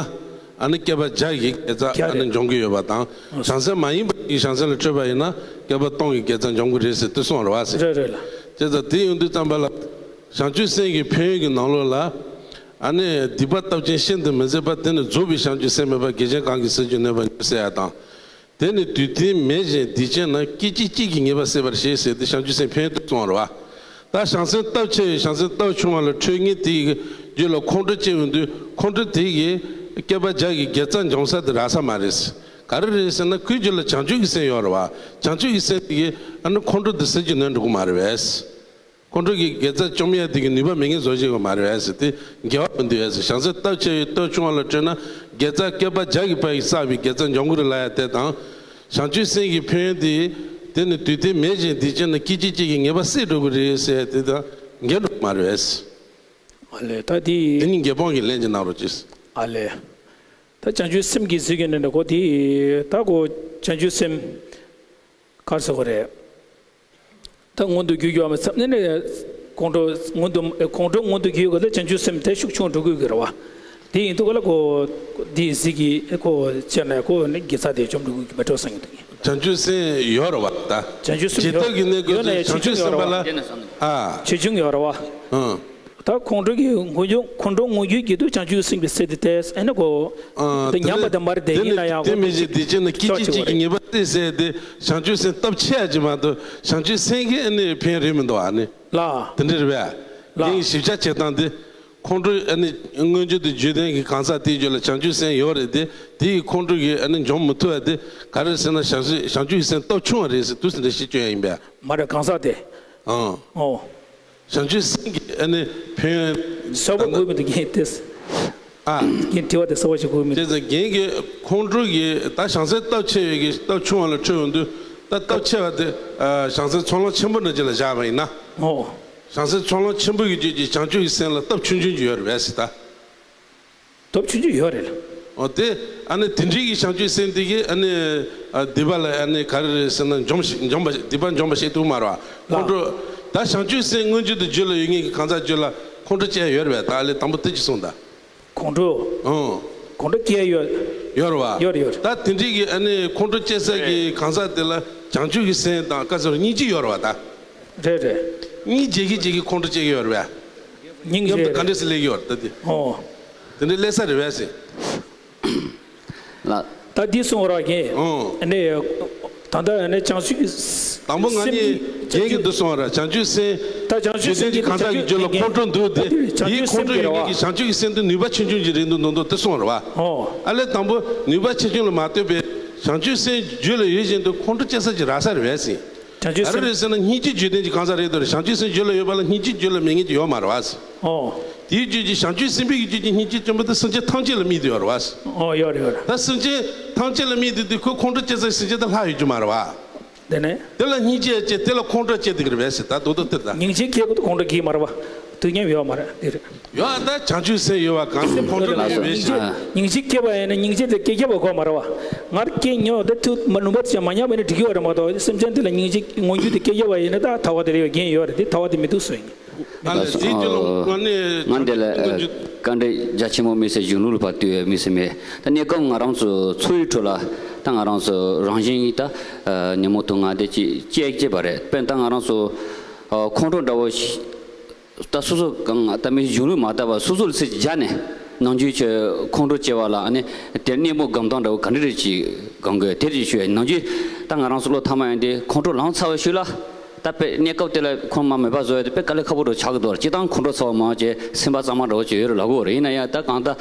ཨ་ནི་བསྐལ་པ་བརྒྱ་ཡི་དགེ་རྩ་ཨ་ནི་འཇོམས་ཀྱི་ཡོད་པ་དང་། བྱང་སེམས་མ་ཡིན་པ་ཡི་བྱང་སེམས་ལ་འཕྲོད་པ་ཡིན་ན། བསྐལ་པ་སྟོང་གི་དགེ་རྩ་འཇོམས་ཀྱི་རེད་ཟེར་དེ་གསུངས་པ་རེད་བ་ཟེར། རེད་རེད་ལགས། བྱས་ཙང་དེ་ཡོང་དུས་ཙམ་པ་ལ། བྱང་ཆུབ་སེམས་ཀྱི་ཕན་ཡོན་གྱི་ནང་ལོགས་ལ། ཨ་ནི་སྡིག་པ་བཏབ་ཅིང་ཤིན་ཏུ་མི་བཟད་པ། དེ་ནི་རྫོགས་པའི་བྱང་ཆུབ་སེམས་མེད་པ། དགེ་ཆེ་གང་གིས་སེལ་གྱི་ནུས་པ་ཉིད་ཟེར་ཡ་དང་། དེ་ནི་དུས་མཐའི་མེད་ཅིང་སྡིག་ཅན་རྣམས། སྐད་ཅིག་གཅིག་གིས་ངེས་པར་སེལ་བར་བྱེད་ཟེར་ཏེ་བྱང་ཆུབ་སེམས་ཕན་ཡོན་དེ་གསུངས་པ་རེད་བ། ད་བྱང་སེམས་སྟོབས་ཆེ་བས་བྱང་སེམས་སྟོབས་ཆུང་བ་ལ་འཕྲོད་མཁན་དེ་ཡི་རྒྱུད་ལ་ཁོང་ཁྲོ་སྐྱེ་ཡོང་དུས། ཁོང་ཁྲོ་དེ་ཡིས་བསྐལ་པ་བརྒྱ་གི་དགེ་རྩ་འཇོམས་ས་དེ་རག་ས་མ་རེད། ག་རེ་རེད་ཟེར་ན། ཁོའི་རྒྱུད་ལ་བྱང་ཆུབ་ཀྱི་སེམས་ཡོད་རེད་བ། བྱང་ཆུབ་ཀྱི་སེམས་དེ་ཡིས་ཨ་ནི་ཁོང་ཁྲོ་དེ་སེལ་གྱི་ནུས་འགྲོ་གི་མ་རེད་པས། ཁོང་ཁྲོ་གི་དགེ་རྩ་བཅོམ་ཡ་དེ་གི་ནུས་པ་མེད་མཁན་བཟོ་བྱེད་དགོས་མ་རེད་པས་ཟེར་ཏེ། འགལ་བ་མི་འདུག་པས་ཟེར། བྱང་སེམས་སྟོབས་ཆེ་བས་སྟོབས་ཆུང་བ་ལ་འཕྲོད་ན། དགེ་རྩ་བསྐལ་པ་བརྒྱ་གི་བར་ཡི་བསགས་པའི་དགེ་རྩ་འཇོམས་ཀྱི་རེད་ལབ་ཡ་དེ་དང་། བྱང་ཆུབ་སེམས་ཀྱི་ཕན་ཡོན་དེ། དེ་ནི་དུས་མཐའི་མེད་ཅིང་སྡིག་ཅན་རྣམས། སྐད་ཅིག་གཅིག་གིས་ངེས་པར་སེལ་འགྲོ་གི་རེད་ཟེར་དེ་དང་འགལ་འགྲོ་གི་མ་རེད་པས། ཨ་ལས། ད་དེ། དེ་ནི་འགལ་སྤོང་གི་ལན་ཅིག་གནང་རོགས་གྱིས། ཨ་ལས། ད་བྱང་ཆུབ་སེམས་ཀྱི་ཟེར་གྱི་ནི་འདྲ་གོ། དེ་ད་གོ་བྱང་ཆུབ་སེམས་ག་རེ་ཟེར་དགོས་རེད། ད་མངོན་དུ་གྱུར་ཡོད་མ་ཚད་ནས་ནས། ཁོང་ཁྲོ་མངོན་དུ། ཁོང་ཁྲོ་མངོན་དུ་གྱུར་ཡོད་ག་ད་བྱང་ཆུབ་སེམས་དེ་ཤུགས་ཆུང་འགྲོ་དགོས་ཀྱི་རེད་བ། དེ་ཡིན་དུས་ག་ལ་གོ། དེ་ཟིག་གི་གོ་བྱས་ནས་གོ་ནི་དགེ་རྩ་དེ་བཅོམ་འགྲོ་དགོས་ཀྱི་མེད་འགྲོ་བསམ་གྱི་འདུག་བྱང་ཆུབ་སེམས་ཡོད་རེད་བ་ད། བྱང་ཆུབ་སེམས་ཇི་ལྟར་གྱི་གནས་སྐབས་ཡོད་ན་སུ་ཡང་བྱང་ཆུབ་སེམས་པ་ལ། ཨ། ཆེ་ཆུང་ཡོད་རེད་བ། ཨང་། ད་ཁོང་ཁྲོ་གི་མངོན་གྱུར། ཁོང་ཁྲོ་མངོན་གྱུར་གྱི་དུས་བྱང་ཆུབ་སེམས་ཀྱི་སེམས་དེ་ཏེ་ཨེ་ན་གོ། ཨ། དེ་ཉམས་པ་དེ་མར་དེ་ཡིན་ན་ཡང་དེ་མི་བྱེད། དེ་བྱས་ན་སྐད་ཅིག་གཅིག་གིས་ངེས་པར་སེལ་ཟེར་ཏེ། བྱང་ཆུབ་སེམས་སྟོབས་ཆེ་ཡ་ཅིག་མ་གཏོགས་བྱང་ཆུབ་སེམས་ཀྱི་ཨ་ནི་ཕན་རེད་མི་འདུག་ཨ་ནི། ལ། དེ་འདྲ་རེད་པས། ལ། ངས་ཞིབ་ཆ་བྱེད་སྟངས་དེ། ཁོང་ཁྲོ་ཨ་ནི་མངོན་གྱུར་དུ་བརྗོད་ལྡན་གྱི་གང་ཟག་དེའི་རྒྱུད་ལ་བྱང་ཆུབ་སེམས་ཡོད་རེད་དེ། དེ་ཡིས་ཁོང་ཁྲོ་གིས་ཨ་ནི་འཇོམས་མི་ཐུབ་པ་དེ་ག་རེ་ཟེར་ན། བྱང་ཆུབ། བྱང་ཆུབ་ཀྱི་སེམས་སྟོབས་ཆུང་བ་རེད་ཟེར་དུས་ཟེར་འདྲ་ཞིག་སྐྱོན་ཡ་ཡིན་པས། མ་རེད། གང་ཟག་དེ། ཨང་། ཨོ། བྱང་ཆུབ་སེམས་ཀྱི་ཨ་ནི་ཕན་ཡོན་གསལ་པོ་གོ་མི་འདུག་རྒན་དེས། ཨ། རྒན་དྲི་བ་དེ་གསལ་པོ་ཞིག་གོ་མི་འདུག་དེ་ཚོ་རྒན་གྱིས་ཁོང་ཁྲོ་གི་ད་བྱང་སེམས་སྟོབས་ཆེ་བའི་གི་སྟོབས་ཆུང་བ་ལ་འཕྲོད་ཡོང་དུས། ད་སྟོབས་ཆེ་བ་དེ། ཨ། བྱང་སེམས་ཚོགས་ལམ་ཆེན་པོ་ནང་ཅིག་ལ་བཞག་པ་ཡིན་ན། ཨོ། བྱང་སེམས་ཚོགས་ལམ་ཆེན་པོ་གི་རྒྱུད་ཀྱི་བྱང་ཆུབ་ཀྱི་སེམས་ལ་སྟོབས་ཆུང་ཆུང་ཅིག་ཡོད་རེད་པས་ཟེར་ད། སྟོབས་ཆུང་ཆུང་ཡོད་རེད་ལ། འོ་དེ། ཨ་ནི་དེ་འདྲའི་གི་བྱང་ཆུབ་སེམས་དེ་གིས་ཨ་ནི། ཨ། སྡིག་པ་ལ་ཨ་ནི་ག་རེ་རེད་ཟེར་ན། འཇོམས་ཤིག་འཇོམས་པ། སྡིག་པ་འཇོམས་པ་བྱེད་ཐུབ་མ་རེད་བ། ཁོང་ཁྲོ། ད་བྱང་ཆུབ་སེམས་མངོན་གྱུར་དུ་རྒྱུད་ལ་ཡོད་མཁན་གྱི་གང་ཟག་རྒྱུད་ལ་ཁོང་ཁྲོ་སྐྱེ་ཡ་ཡོད་རེད་པས། ད་ཨ་ལས་དང་པོ་དེ་ཅིག་གསུངས་ད། ཁོང་ཁྲོ། ཨང་། ཁོང་ཁྲོ་སྐྱེ་ཡ་ཡོད། ཡོད་རེད་བ། ཡོད་རེད་ཡོད་རེད། ད་དེ་འདྲའི་གི་ཨ་ནི་ཁོང་ཁྲོ་སྐྱེ་ས་གི་གང་ཟག་དེ་ལ་བྱང་ཆུབ་ཀྱི་སེམས་དང་ག་ཟེར་སྙིང་རྗེ་ཡོད་རེད་བ་ད། རེད་རེད། སྙིང་རྗེ་གིས་རྗེ་གིས་ཁོང་ཁྲོ་སྐྱེ་གི་ཡོད་རེད་བ། སྙིང་རྗེ་མཉམ་དུ་ག་རེད། འདྲས་སེ་སླེབས་ཀྱི་ཡོད་རེད་ད་དེ། ཨོ། དེ་འདྲས་སླེབས་ས་རེད་བས་ཟེར། ལགས། ད་འདི་གསུང་བ་ར་རྒན། ཨོ། ཨ་ནི། ད་ལྟ་ཨ་ནི་བྱང་ཆུབ་ཀྱི་དང་པོ་ང་གཉིས་རྒན་གྱིས་འདི་གསུང་བ་ར། བྱང་ཆུབ་སེམས། ད་བྱང་ཆུབ་སེམས་ཀྱི་རྒྱུད་ལ་ཁོང་ཁྲོ་འདུག་སྟེ། ད་དེ་བྱང་ཆུབ་སེམས་ཀྱི་རེད་བ། དེའི་ཁོང་ཁྲོ་ཡོད་མཁན་གྱི་བྱང་ཆུབ་ཀྱི་སེམས་དེ་ནུས་པ་ཆུང་ཆུང་ཅིག་རེད་འདུག་འདུག་འདུག་དེ་གསུང་བ་ར་བ། ཨོ། ཨ་ལས་དང་པོ་ནུས་པ་ཆུང་ཆུང་ལ་མ་ལྟོས་པའི་བྱང་ཆུབ་སེམས་རྒྱུད་ལ་ཡོད་བཞིན་དུ་ཁོང་ཁྲོ་སྐྱེ་ས་ཅིག་རག་ས་རེད་བས་ཟེར། བྱང་ཆུབ་སེམས། ག་རེ་རེད་ཟེར་ན། སྙིང་རྗེ་རྒྱུད་ལྡན་གྱི་གང་ཟག་རེད་དོ་རེད། བྱང་ཆུབ་སེམས་རྒྱུད་ལ་ཡོད་པ་ལ་སྙིང་རྗེ་རྒྱུད་ལ་མེད་མཁན་ཅིག་ཡོད་མ་རེད་བ་ཟེར། ཨོ། དེའི་རྒྱུད་ཀྱི་བྱང་ཆུབ་སེམས་དཔའི་གི་རྒྱུད་ཀྱི་སྙིང་རྗེ་ཆེན་པོ་དེ་སེམས་ཅན་ཐམས་ཅད་ལ་དམིགས་ཏེ་ཡོད་རེད་བ་ཟེར། ཨོ། ཡོད་རེད་ཡོད་རེད། ད་སེམས་ཅན་ཐམས་ཅད་ལ་དམིགས་ཏེ་དུས་ཁོ་ཁོང་ཁྲོ་སྐྱེ་ས་སེམས་ཅན་དེ་ལྷག་ཡོད་རྒྱུ་མ་རེད་བ། དེ་ནས། དེ་ལ་སྙིང་རྗེ་སྐྱེ། དེ་ལ་ཁོང་ཁྲོ་སྐྱེ་དེ་གི་རེད་བས་ཟེར། ད་རྡོག་རྡོག་སྟེར་ད། སྙིང་རྗེ་སྐྱེ་དགོས་ཁོང་ཁྲོ་སྐྱེ་མ་རེད་བ། དུས་མཉམ་ཡོད་མ་རེད་དེ་རེད། ཡོད་ཨ། ད་བྱང་ཆུབ་སེམས་ཡོད་བ་གང་སེམས་ཁོང་ཁྲོ་ལ་ཡོད་བས་ཤིང་། སྙིང་རྗེ་སྐྱེ་བ་ཡིན་ན་སྙིང་རྗེ་དེ་སྐྱེ་རྒྱབ་པ་དགོས་མ་རེད་བ། ང་སྐྱེ་མྱོང་དེ་ཐུབ་མ་ནུས་པ་ཅན་མ་ཉམས་པ་ཡིན་ན་འགྲིག་གི་ཡོད་རེད་མ་གཏོགས། སེམས་ཅན་དེ་ལ་སྙིང་རྗེ་མངོན་གྱུར་དེ་སྐྱེ་རྒྱབ་པ་ཡིན་ན་ད་ཐར་པ་དེ་རེད་ཡོད་རྒྱུ་ཡོད་རེད་དེ། ཐར་པ་དེ་མི་འདུག་ཟེར་ཡིན། ཨ་ལས། དེའི་རྒྱུད་ལ་ང་ནི་ང་འདི་ལ་བཀའ་འདྲི་རྒྱ་ཆེན་མོ་མི་ཟེར། གཞུང་ལུགས་ལ་ཕར་ལྟོས་ཡོད་མི་ཟེར་མེད། ད་གནས་སྐབས་ང་རང་ཚོ་འཚོ་བའི་ཁྲོད་ལ་ད་ང་རང་ཚོ་རང་བཞིན་གྱིས་ད་ཉོན་མོངས་དུག་ལྔ་དེ་ཅིག་སྐྱེ་སྐྱེ་བ་རེད། དཔེར་ན་ད་ང་རང་ཚོ་ཁོང་ཁྲོ་འདྲ་བོ་ཞིག་ད་སོ་སོ་གང་ད་མི་གཞུང་ལུགས་མ་བལྟས་པ་སོ་སོ་ལ་ཚིག་རྒྱ་ནས་ནམ་རྒྱུན་ཁྱོད་ཁོང་ཁྲོ་སྐྱེ་བ་ལ་ཨ་ནི་དེ་གནས་མོ་སྒོམ་སྟངས་འདྲ་བོ་ག་འདྲ་རེ་ཅིག་སྒོམ་དགོས་དེ་རེ་ཞུ་ཡ། ནམ་རྒྱུན་ད་ང་རང་ཚོ་བློ་ཐ་མ་ཡིན་དེ་ཁོང་ཁྲོ་ལངས་ཚར་བའི་ཤུལ་ལ། ད་དཔེ་གནས་སྐབས་དེ་ལ་ཁོང་མ་མེད་པ་བཟོ་ཡ་དེ་དཔེ་དཀའ་ལས་ཁག་པོ་འདྲ་ཆགས་ཀྱི་འདུག་སྤྱིར་བཏང་ཁོང་ཁྲོ་ཚ་བ་མང་ཆེ་སེམས་པ་གཙང་མ་འདྲ་བོ་ཅིག་ཡོད་རེད་ལབ་ཀྱི་ཡོད་རེད། ཡིན་ན་ཡང་ད་གང་ལྟར་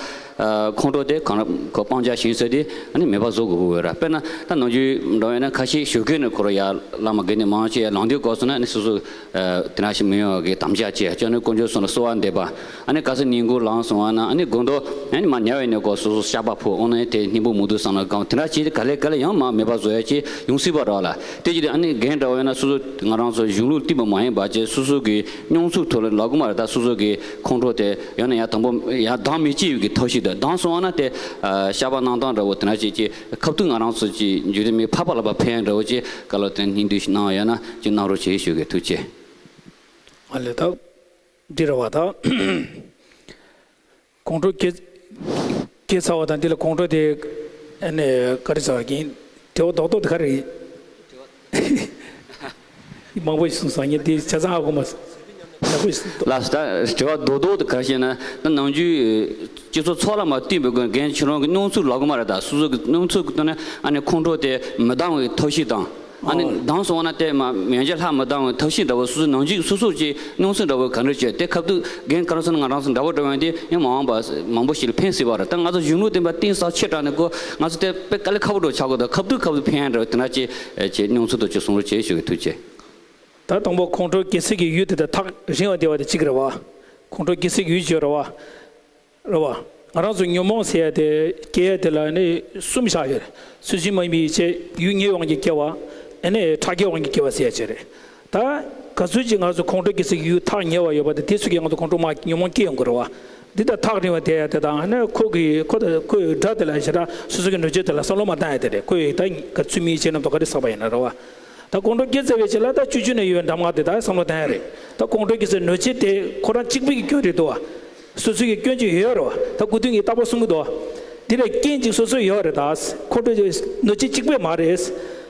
ཁོང་ཁྲོ་དེ་གང་ལ་ཁོ་སྤང་བྱ་ཞིག་ཡིན་ཟེར་དེ་ཨ་ནི་མེད་པ་བཟོ་དགོས་ཀྱི་ཡོད་རེད། དཔེར་ན་ད་ནམ་རྒྱུན་འདྲ་བོ་ཡིན་ན་ཁ་ཤས་ཞོགས་ཀས་ནས་ཁོ་རང་ཡར་བླ་མ་དགོན་ནས་མང་ཆེ་ཡར་ལངས་དུས་སྐབས་སུ་ན་ཨ་ནི་སོ་སོ་དེ་འདྲ་ཞིག་མི་ཡོང་བ་གི་དམ་བཅའ་བྱས། ཅོ་ནེ་དཀོན་མཆོག་གསུམ་ལ་གསོལ་བ་འདེབས་པ། ཨ་ནི་ག་ས་ཉིན་གུང་ལངས་སོང་བ་ན་ཨ་ནི་དགོང་དྲོ་ཨ་ནི་མ་ཉལ་བའི་གནས་སྐབས་སོ་སོ་ཤ་པགས་ཕུད། འོ་ན་དེ་སྙིང་པོ་མི་འདུག་བསམ་ན་གང་དེ་འདྲ་བྱས་ཏེ་ག་ལེ་ག་ལེ་ཡང་མ་མེད་པ་བཟོ་ཡ་ཅིག་ཡོང་སྲིད་པ་རེད་བ་ལ། དེ་ཅི་སྟེ་ཨ་ནི་རྒན་འདྲ་བོ་ཡིན་ན་སོ་སོ་ང་རང་ཚོ་གཞུང་ལུགས་བསྟན་པ་མ་ཡིན་པ་ཅིག་སོ་སོ་གི་སྙོམས་འཇུག་ཐོག་ལ་ལབ་དགོས་མ་རེད། ད་སོ་སོ་གི་ཁོང་ཁྲོ་དེ་ཡང་ན་ཡང་དང་པོ་ཡང་ལྡང་མི་བྱེད་ཡུལ་གྱི་ཐབས་ཤེས་དང་ལྡང་སོང་བ་ན་དེ་ཤ་པགས་གནང་སྟངས་འདྲ་བོ་དེ་འདྲ་ཅིག་ཅིག་ཁ་ཐུག་ང་རང་ཚོ་ཅིག་འཇུ་རིན་མི་ཕ་པ་ལ་པ་ཕན་འདྲ་བོ་ཅིག་བཀའ་སློབ་དེ་སྙིང་བསྡུས་ཤིག་གནང་ཡོད་ན་ཅིག་གནང་རོགས་བྱེད་ཞུ་གི། ཐུགས་རྗེ་ཆེ། ཨ་ལེ་ད། འདི་རེད་བ་ད། ཁོང་ཁྲོ་སྐྱེ་སྐྱེ་ཚར་བ་དང་འདི་ལ་ཁོང་ཁྲོ་དེ་ཨ་ནི་ག་རེ་ཟེར་བ་ཡིན། དྲི་བ་རྡོག་རྡོག་དེ་ག་རེ་ཡིན། མང་པོ་ཞིག་གསུངས་སོང་། ངས་འདི་ཆ་ཚང་ཧ་གོ་མ་སོང་། ཡག་པོ་ཞིག་གསུངས་འདུག་ལགས་སོ། ད་དྲི་བ་རྡོག་རྡོག་དེ་ག་རེ་ཞེ་ན་ད་ནམ་རྒྱུན་སྤྱི་ཚོགས་ཚོགས་ལ་མ་བསྟུན་པའི་སྒོ་ནས་རྒན་ཁྱོད་རང་གི་སྙོམས་འཇུག་ལབ་གི་མ་རེད། ད་སོ་སོ་གི་སྙོམས་འཇུག་གི་ཐོག་ནས་ཨ་ནི་ཁོང་ཁྲོ་དེ་མི་ལྡང་བའི་ཐབས་ཤེས་དང་། ཨ་ནི་ལྡང་སོང་བ་ན་དེ་མ་ཡང་བསྐྱར་ལྷག་མ་ལྡང་བའི་ཐབས་ཤེས་འདྲ་བོ་སོ་སོའི་ནང་གཅིག་སོ་སོ་ཅིག་མྱོང་ཚོར་འདྲ་བོ་ག་འདྲ་བྱས་དེ་ཁ་ཐུག་རྒན་ཁ་ར་སོ་ན་ང་རང་ཚོ་འདྲ་བོ་འདྲ་བོ་ཡིན་དེ་ཡང་མ་འོངས་པ་མང་པོ་ཞིག་ལ་ཕན་སྲིད་པ་རེད། ད་ང་ཚོ་གཞུང་ལུགས་བསྟན་པ་གཏིང་ཟབ་ཆེ་དྲགས་ནས་ཀོ་ང་ཚོ་དེ་དཔེ་དཀའ་ལས་ཁག་པོ་འདྲ་ཆགས་ཀྱི་འདུག་ཁ་ཐུག་ཁ་ཐུག་ཕན་ཡ་འདྲ་བོ་དེ་འདྲ་ཅིག་ཅིག་མྱོང་ཚོར་དུ་ཅིག་གསུང་རོགས་བྱེད་ཞུ་གི། ཐུགས་རྗེ་ཆེ། ད་དང་པོ་ཁོང་ཁྲོ་སྐྱེ་སའི་གི་ཡུལ་དེ་དང་ཐག་རིང་བ་བསྡད་པ་དེ་གཅིག་རེད་བ། ཁོང་ཁྲོ་སྐྱེ་སའི་གི་ཡུལ་བརྗོད་རེད་བ། རེད་བ། ང་རང་ཚོ་ཉོན་མོངས་ཟེར་ཡ་དེ་སྐྱེ་ཡ་དེ་ལ་ནི་གསུམ་བཞག་ཡོད་རེད། ཚུལ་བཞིན་མ་ཡིན་པའི་ཡིད་ཆེས། ཡུལ་ཉེ་བའི་དབང་གིས་སྐྱེ་བ། ཨ་ནི་ཕྲ་རྒྱས་དབང་གིས་སྐྱེ་བ་ཟེར་ཡ་བཅས་རེད། ད་ག་ཚོད་ཅིག་ང་ཚོ་ཁོང་ཁྲོ་སྐྱེ་སའི་ཡུལ་ཐག་ཉེ་བ་ཡོད་པ་དེ་དེ་ཚོ་གིས་ང་ཚོ་ཁོང་ཁྲོ་མ་ཉོན་མོངས་སྐྱེ་ཡོང་གི་རེད་བ། འདི་ལྟར་ཐག་རིང་བ་དེ་ཡ་དེ་དང་ཨ་ནི་ཁོ་གི་ཁོ་དང་ཁོའི་དགྲ་དེ་ལ་ཞེ་དྲག་སོ་སོ་གི་གནོད་བྱེད་དེ་ལ་བསམ་བློ་མ་བཏང་ཡ་དེ་རེད། ཁོ་ཡི་ད་ག་ཚུལ་མིན་ཡིད་ཆེས་རྣམ་རྟོག་ག་རེ་བསགས་པ་ཡིན་ན་རེད་བ། ད་ཁོང་ཁྲོ་སྐྱེ་ཚར་བའི་རྗེས་ལ་ད་བཅུད་བཅུད་ནས་ཡོད་པའི་གདམས་ངག་དེ་དག་བསམ་བློ་བཏང་ཡ་རེད། ད་ཁོང་ཁྲོ་སྐྱེ་སའི་གནོད་བྱེད་དེ་ཁོ་རང་གཅིག་པུའི་གི་སྐྱོན་རེད་འདུག་བ། སོ་སོའི་གི་སྐྱོན་ཅིག་ཡོད་རེད་བ། ད་སྐུ་མདུན་གྱིས་རྟག་པར་གསུང་གི་འདུག་བ། འདི་ལ་རྐྱེན་ཅིག་སོ་སོའི་ཡོད་རེད་ད། ཁོང་ཁྲོ་སྐྱེ་སའི་གནོད་བྱེད་གཅིག་པུས་མ་རེད།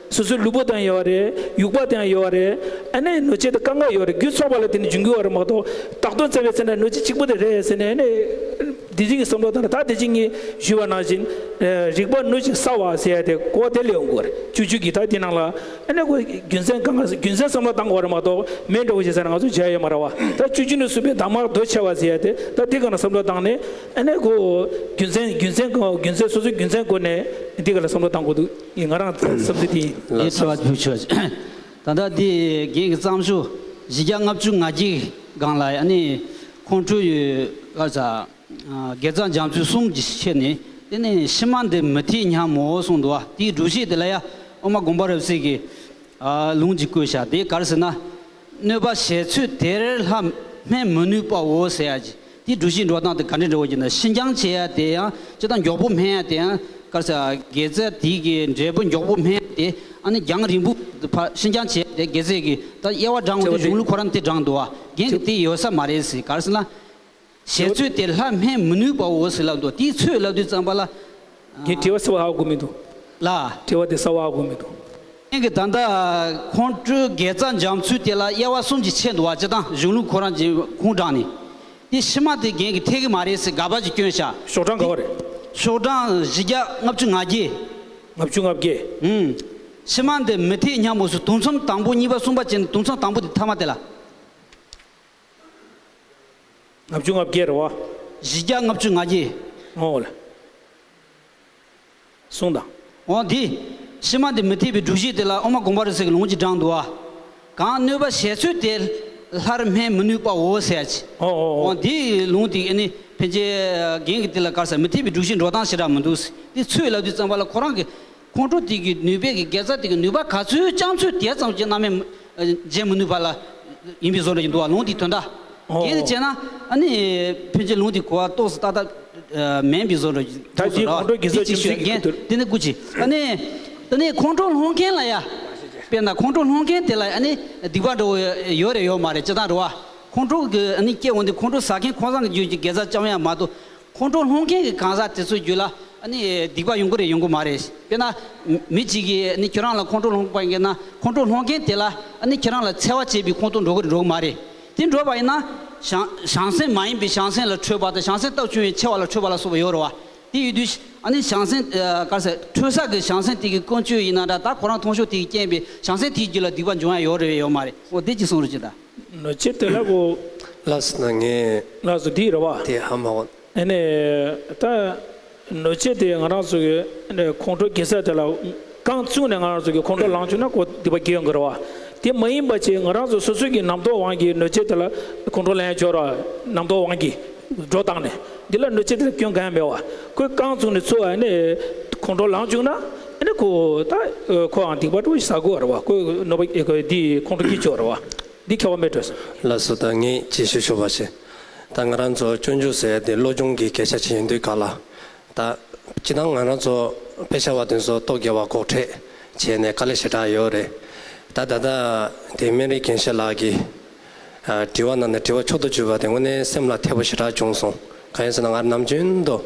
སོ་སོའི་ལུས་པོ་དང་ཡོད་རེད། ཡུག་པ་དང་ཡོད་རེད། ཨ་ནི་གནོད་བྱེད་དེ་དཀའ་ངལ་ཡོད་རེད། རྒྱུ་ཚོགས་པ་ལ་དེ་ནི་འབྱུང་གི་ཡོད་རེད་མ་གཏོགས་བདག་དོན་བཙལ་བའི་ཚེ་ན་གནོད་བྱེད་གཅིག་པུ་དེ་རེད་ཟེར་ནས་ཨ་ནི། དེ་བཞིན་གྱི་བསམ་བློ་བཏང་ནས་ད་དེ་བཞིན་གྱི་ཞུས་པ་ནང་བཞིན། རིག་པ་སྣོད་ཅིག་གསར་བ་ཟེར་ཡ་དེ་གོ་བ་དེ་ལས་ཡོང་དགོས་རེད། བཅུ་བཅུ་གི་ད་དེ་ནང་ལ་ཨ་ནི་ཁོ་རྒྱུ་མཚན་གང་ག་རྒྱུ་མཚན་བསམ་བློ་བཏང་དགོས་རེད་མ་གཏོགས་མེད་འགྲོ་བ་ཞིག་ཟེར་ན་ང་ཚོ་བྱ་ཡ་ཡོད་མ་རེད་བ། ད་བཅུ་བཅུ་ནས་གསུངས་པའི་གདམས་ངག་གདོས་ཆེ་བ་ཟེར་ཡ་དེ་ད་དེ་ག་ན་བསམ་བློ་བཏང་ནས་ཨ་ནི་ཁོ་རྒྱུ་མཚན་རྒྱུ་མཚན་གང་རྒྱུ་མཚན་སོ་སོའི་རྒྱུ་མཚན་སྐོར་ནས་དེ་ག་ལ་བསམ་བློ་བཏང་དགོས་འདུག་ཡིན་ང་རང་བསམ་ཚུལ་དེ་ཡིན། ངས་དྲི་བ་ཞུ་ཆོག་ད་ལྟ་འདི་རྒན་གྱི་བརྩམས་ཆོས་བཞི་བརྒྱ་ལྔ་བཅུ་ང་བརྒྱད་སྒང་ལ་ཨ་ནི་ཁོང་ཁྲོ་ཡོད་ག་ས། དགེ་རྩ་འཇམ་ཚུལ་གསུམ་གྱི་ཆེད་ནས་དེ་ནས་ཕྱི་མ་འདི་མི་འཐད་སྙམ་མོ་གསུངས་འདུག་བ། དེའི་སྒྲུབ་བྱེད་དེ་ལ་ཡ་ཨོ་མ་དགོངས་པ་རབ་གསལ་གྱི་ལུང་གཅིག་བཀོད་བཞག་དེ་ག་རེ་ཟེར་ན། གནོད་པ་བྱེད་ཚུལ་དེར་སླར་སྨན་མི་ནུས་པའོ་ཟེར་ཡ་ཅིག་དེའི་སྒྲུབ་བྱེད་འགྲོ་སྟངས་དེ་ག་འདྲ་འདྲ་བོ་ཅིག་ན་ཕྱི་འགྱངས་བྱེད་ཡ་དེ་ཡང་ཅི་ལྟར་མགྱོགས་པོ་སྨན་ཡ་དེ་ཡང་ག་རེ་ཟེར་དགེ་རྩ་དེ་གི་འབྲས་བུ་མགྱོགས་པོ་སྨན་ཡ་དེ་ཨ་ནི་རྒྱང་རིང་པོ་ཕ་ཕྱི་འགྱངས་བྱེད་ཡ་དེ་དགེ་རྩ་གི་ད་དབྱེ་བ་དྲངས་འོང་དུས་གཞུང་ལུགས་ཁོ་རང་དེ་དྲངས་འདུག་བ། རྒན་གྱི་དེ་ཡོད་ས་མ་རེད་ཟེར་ག་རེ་ཟེར་ན། བྱེད་ཚུལ་དེ་སླར་སྨན་མི་ནུས་པའོ་ཟེར་ལབ་འདུག་དེའི་ཚོད་ལབ་དུས་ཙམ་པ་ལ། ངས་དྲི་བ་གསལ་བོ་ཧ་གོ་མི་འདུག་ལ། དྲི་བ་དེ་གསལ་བོ་ཧ་གོ་མི་འདུག་ངས་ཀྱི་ད་ལྟ་ཁོང་ཁྲོའི་དགེ་རྩ་འཇམ་ཚུལ་དེ་ལ་དབྱེ་བ་གསུམ་གྱིས་ཕྱེ་འདུག་བ། སྤྱིར་བཏང་གཞུང་ལུགས་ཁོ་རང་གྱིས་ཁུངས་དྲངས་ནས། དེ་ཕྱི་མ་དེ་རྒན་གྱིས་འཐད་ཀྱི་མ་རེད་ཟེར་དགག་པ་ཅིག་བསྐྱོན་བཞག་ཤོག་གྲངས་ག་བ་རེད། ཤོག་གྲངས་བཞི་བརྒྱ་ལྔ་བཅུ་ང་བརྒྱད། ལྔ་བཅུ་ང་བརྒྱད། ཨུམ། ཕྱི་མ་འདི་མི་འཐད་སྙམ་མོ་ཟེར་དུམ་མཚམས་དང་པོ་གཉིས་པ་གསུམ་པ་བྱས་ནས་དུམ་མཚམས་དང་པོ་དེ་ཐ་མ་དེ་ལ། ལྔ་བཅུ་ང་བརྒྱད་རེད་བ། བཞི་བརྒྱ་ལྔ་བཅུ་ང་བརྒྱད། འོ་ལེ། གསུངས་དང་། འོ་འདི། ཕྱི་མ་འདི་མི་འཐད་པའི་སྒྲུབ་བྱེད་དེ་ལ་ཨོ་མ་དགོངས་པ་རབ་གསལ་གྱི་ལུང་གཅིག་དྲངས་འདུག་བ། གང་གནོད་པ་བྱེད་ཚུལ་དེ་སླར་སྨན་མི་ནུས་པའོ་ཟེར་ཡ་ཅིག་འོ་འོ་འོ། འོ་འདིའི་ལུང་དེ་ཨ་ནི་ཕན་ཆད་རྒན་གྱི་དེ་ལ་ག་རེ་ཟེར་མི་འཐད་པའི་སྒྲུབ་བྱེད་འགྲོ་སྟངས་ཞེ་དྲག་མི་འདུག་ཟེར། འདི་ཚོད་ལབ་དུས་ཙམ་པ་ལ་ཁོ་རང་གི་ཁོང་ཁྲོ་དེ་གི་ནུས་པས་ཀྱི་དགེ་རྩ་དེ་གི་ནུས་པ་ག་ཚོད་བཅང་ཚོད་དེ་ཙམ་གྱི་རྣམ་སྨིན་བྱེད་མི་ནུས་པ་ལ་ཡིན་པའི་བཟོ་འདྲ་ཞིག་འདུག་བ། ལུང་དེའི་དོན་དག་ཨོ། དེ་ནི་བྱས་ན་ཨ་ནི་ཕན་ཆད་ལུང་དེའི་གོ་བ་ཏོག་ཙམ་ཏག་ཏག་མིན་པའི་བཟོ་འདྲ་ཞིག་ད་འདུག་དེ་ཟེར་ཁོང་ཁྲོ་དགེ་རྩ་འཇམ་ཚུལ་གྱི་རྒན་དེ་ནི་སྐུ་མཁྱེན། ཨ་ནི་དེ་ནི་ཁོང་ཁྲོ་སློང་མཁན་ལ་ཡ། དཔེར་ན་ཁོང་ཁྲོ་སློང་མཁན་དེ་ལ་ཨ་ནི་སྡིག་པ་འདྲ་བོ་ཡོད་རེད་ཡོད་མ་རེད་ཅི་ལྟར་རེད་བ། ཁོང་ཁྲོ་གི་ཨ་ནི་སྐྱེ་འོང་དུས་ཁོང་ཁྲོ་ཟ་མཁན་ཁོང་རང་གི་རྒྱུད་ཀྱི་དགེ་རྩ་བཅོམ་ཡ་མ་གཏོགས། ཁོང་ཁྲོ་སློང་མཁན་གྱི་གང་ཟག་དེ་ཚོའི་རྒྱུད་ལ་ཨ་ནི་སྡིག་པ་ཡོང་གི་རེད་ཡོང་གི་མ་རེད། དཔེར་ན། མི་གཅིག་གིས་ཨ་ནི་ཁྱེད་རང་ལ་ཁོང་ཁྲོ་སློང་པ་ཡིན་ན་ཁོང་ཁྲོ་སློང་མཁན་དེ་ལ་ཨ་ནི་ཁྱེད་རང་ལ་འཚེ་བ་བྱེད་པའི་ཁོངས་གཏོགས་འགྲོ་གི་རེད་འགྲོ་གི་མ་རེད། དེ་འགྲོ་བ་ཡིན་ན། བྱང་བྱང་སེམས་མ་ཡིན་པའི་བྱང་སེམས་ལ་འཕྲོད་པ་དང་བྱང་སེམས་སྟོབས་ཆུང་བའི་འཚེ་བ་ལ་འཕྲོད་པ་ལ་སོགས་པ་ཡོད་རེད་བ། དེ་ཡོད་དུས་ཨ་ནི་བྱང་སེམས་ཨ་ག་རེ་ཟེར་འཕྲོད་བསགས་ཀྱི་བྱང་སེམས་དེ་གི་ཀུན་སྤྱོད་ཡིན་ན་འདྲ། ད་ཁོ་རང་མཐོང་ཕྱོགས་དེ་གི་རྐྱེན་པས་བྱང་སེམས་དེའི་རྒྱུད་ལ་སྡིག་པ་འབྱུང་ཡ་ཡོད་རེད་ཡོད་མ་རེད། འོ་དེ་གཅིག་གསུང་རོགས་གྱིས་ད། གནོད་བྱེད་དེ་ལ་གོ། ལགས་སོ་ན་ངས། ལགས་སོ་འདི་རེད་བ། དེ་ཧ་མ་གོ། ཨ་ནི་ད་གནོད་བྱེད་དེ་ང་རང་ཚོ་གི་ཨ་ནི་ཁོང་ཁྲོ་སྐྱེ་ས་དེ་ལ་རྐང་བཙུགས་ནས་ང་རང་ཚོ་གི་ཁོང་ཁྲོ་ལངས་བཅུག་ན་ཁོ་སྡིག་པ་སྐྱེ་ཡོང་གི་རེད་བ། དེ་མ་ཡིན་པ་ཅིག་ང་རང་ཚོ་སོ་སོ་གི་རྣམ་རྟོག་དབང་གིས་གནོད་བྱེད་དེ་ལ་ཁོང་ཁྲོ་ལངས་ཡ་ཅིག་ཡོད་རེད་བ། རྣམ་རྟོག་དབང་གིས་སྒྲོ་བཏགས་ནས་འདི་ལ་གནོད་བྱེད་དེ་ལ་སྐྱོན་གང་ཡང་མེད་བ། ཁོས་རྐང་བཙུགས་ནས་ཚུར་ཨ་ནི་ཁོང་ཁྲོ་ལངས་བཅུག་ན་ཨ་ནི་ཁོ་ད་ཁོའང་སྡིག་པ་འདྲ་བོ་ཞིག་བསགས་དགོས་རེད་བ། ཁོས་གནོད་པ་ཁོ་འདི་ཁོང་ཁྲོ་སྐྱེ་ཆོག་རེད་བ། འདི་ཁྱད་པར་མེད་འགྲོ་ཟེར། ལགས་སོ་ད་ངས་ཅིག་ཞུ་ཆོག་པ་ཞིག་ད་ང་རང་ཚོ་སྤྱོད་འཇུག་ཟེར་དེ་བློ་སྦྱོང་གི་སྐད་ཆ་ཅིག་ཡིན་དུས་ག་ལ། ད་སྤྱིར་བཏང་ང་རང་ཚོ་དཔེ་ཆ་བ་དེ་ཚོ་རྟོག་གེ་བ་འགོག་ཁྲེལ་བྱས་ནས་དཀའ་ལས་ཞེ་དྲག་ཡོད་རེད། ད་ད་ལྟ་དེ་སྨན་རི་རྒན་ཤེས་ལགས་ཀྱིས་ཨ་དྲི་བ་གནང་ནས་དྲི་བ་མཆོག་ཏུ་གྱུར་པ་དེ་དངོས་གནས་སེམས་ལ་འཐད་པོ་ཞེ་དྲག་བྱུང་སོང་། གང་ཡིན་ཟེར་ན་ང་ནམ་རྒྱུན་དུ་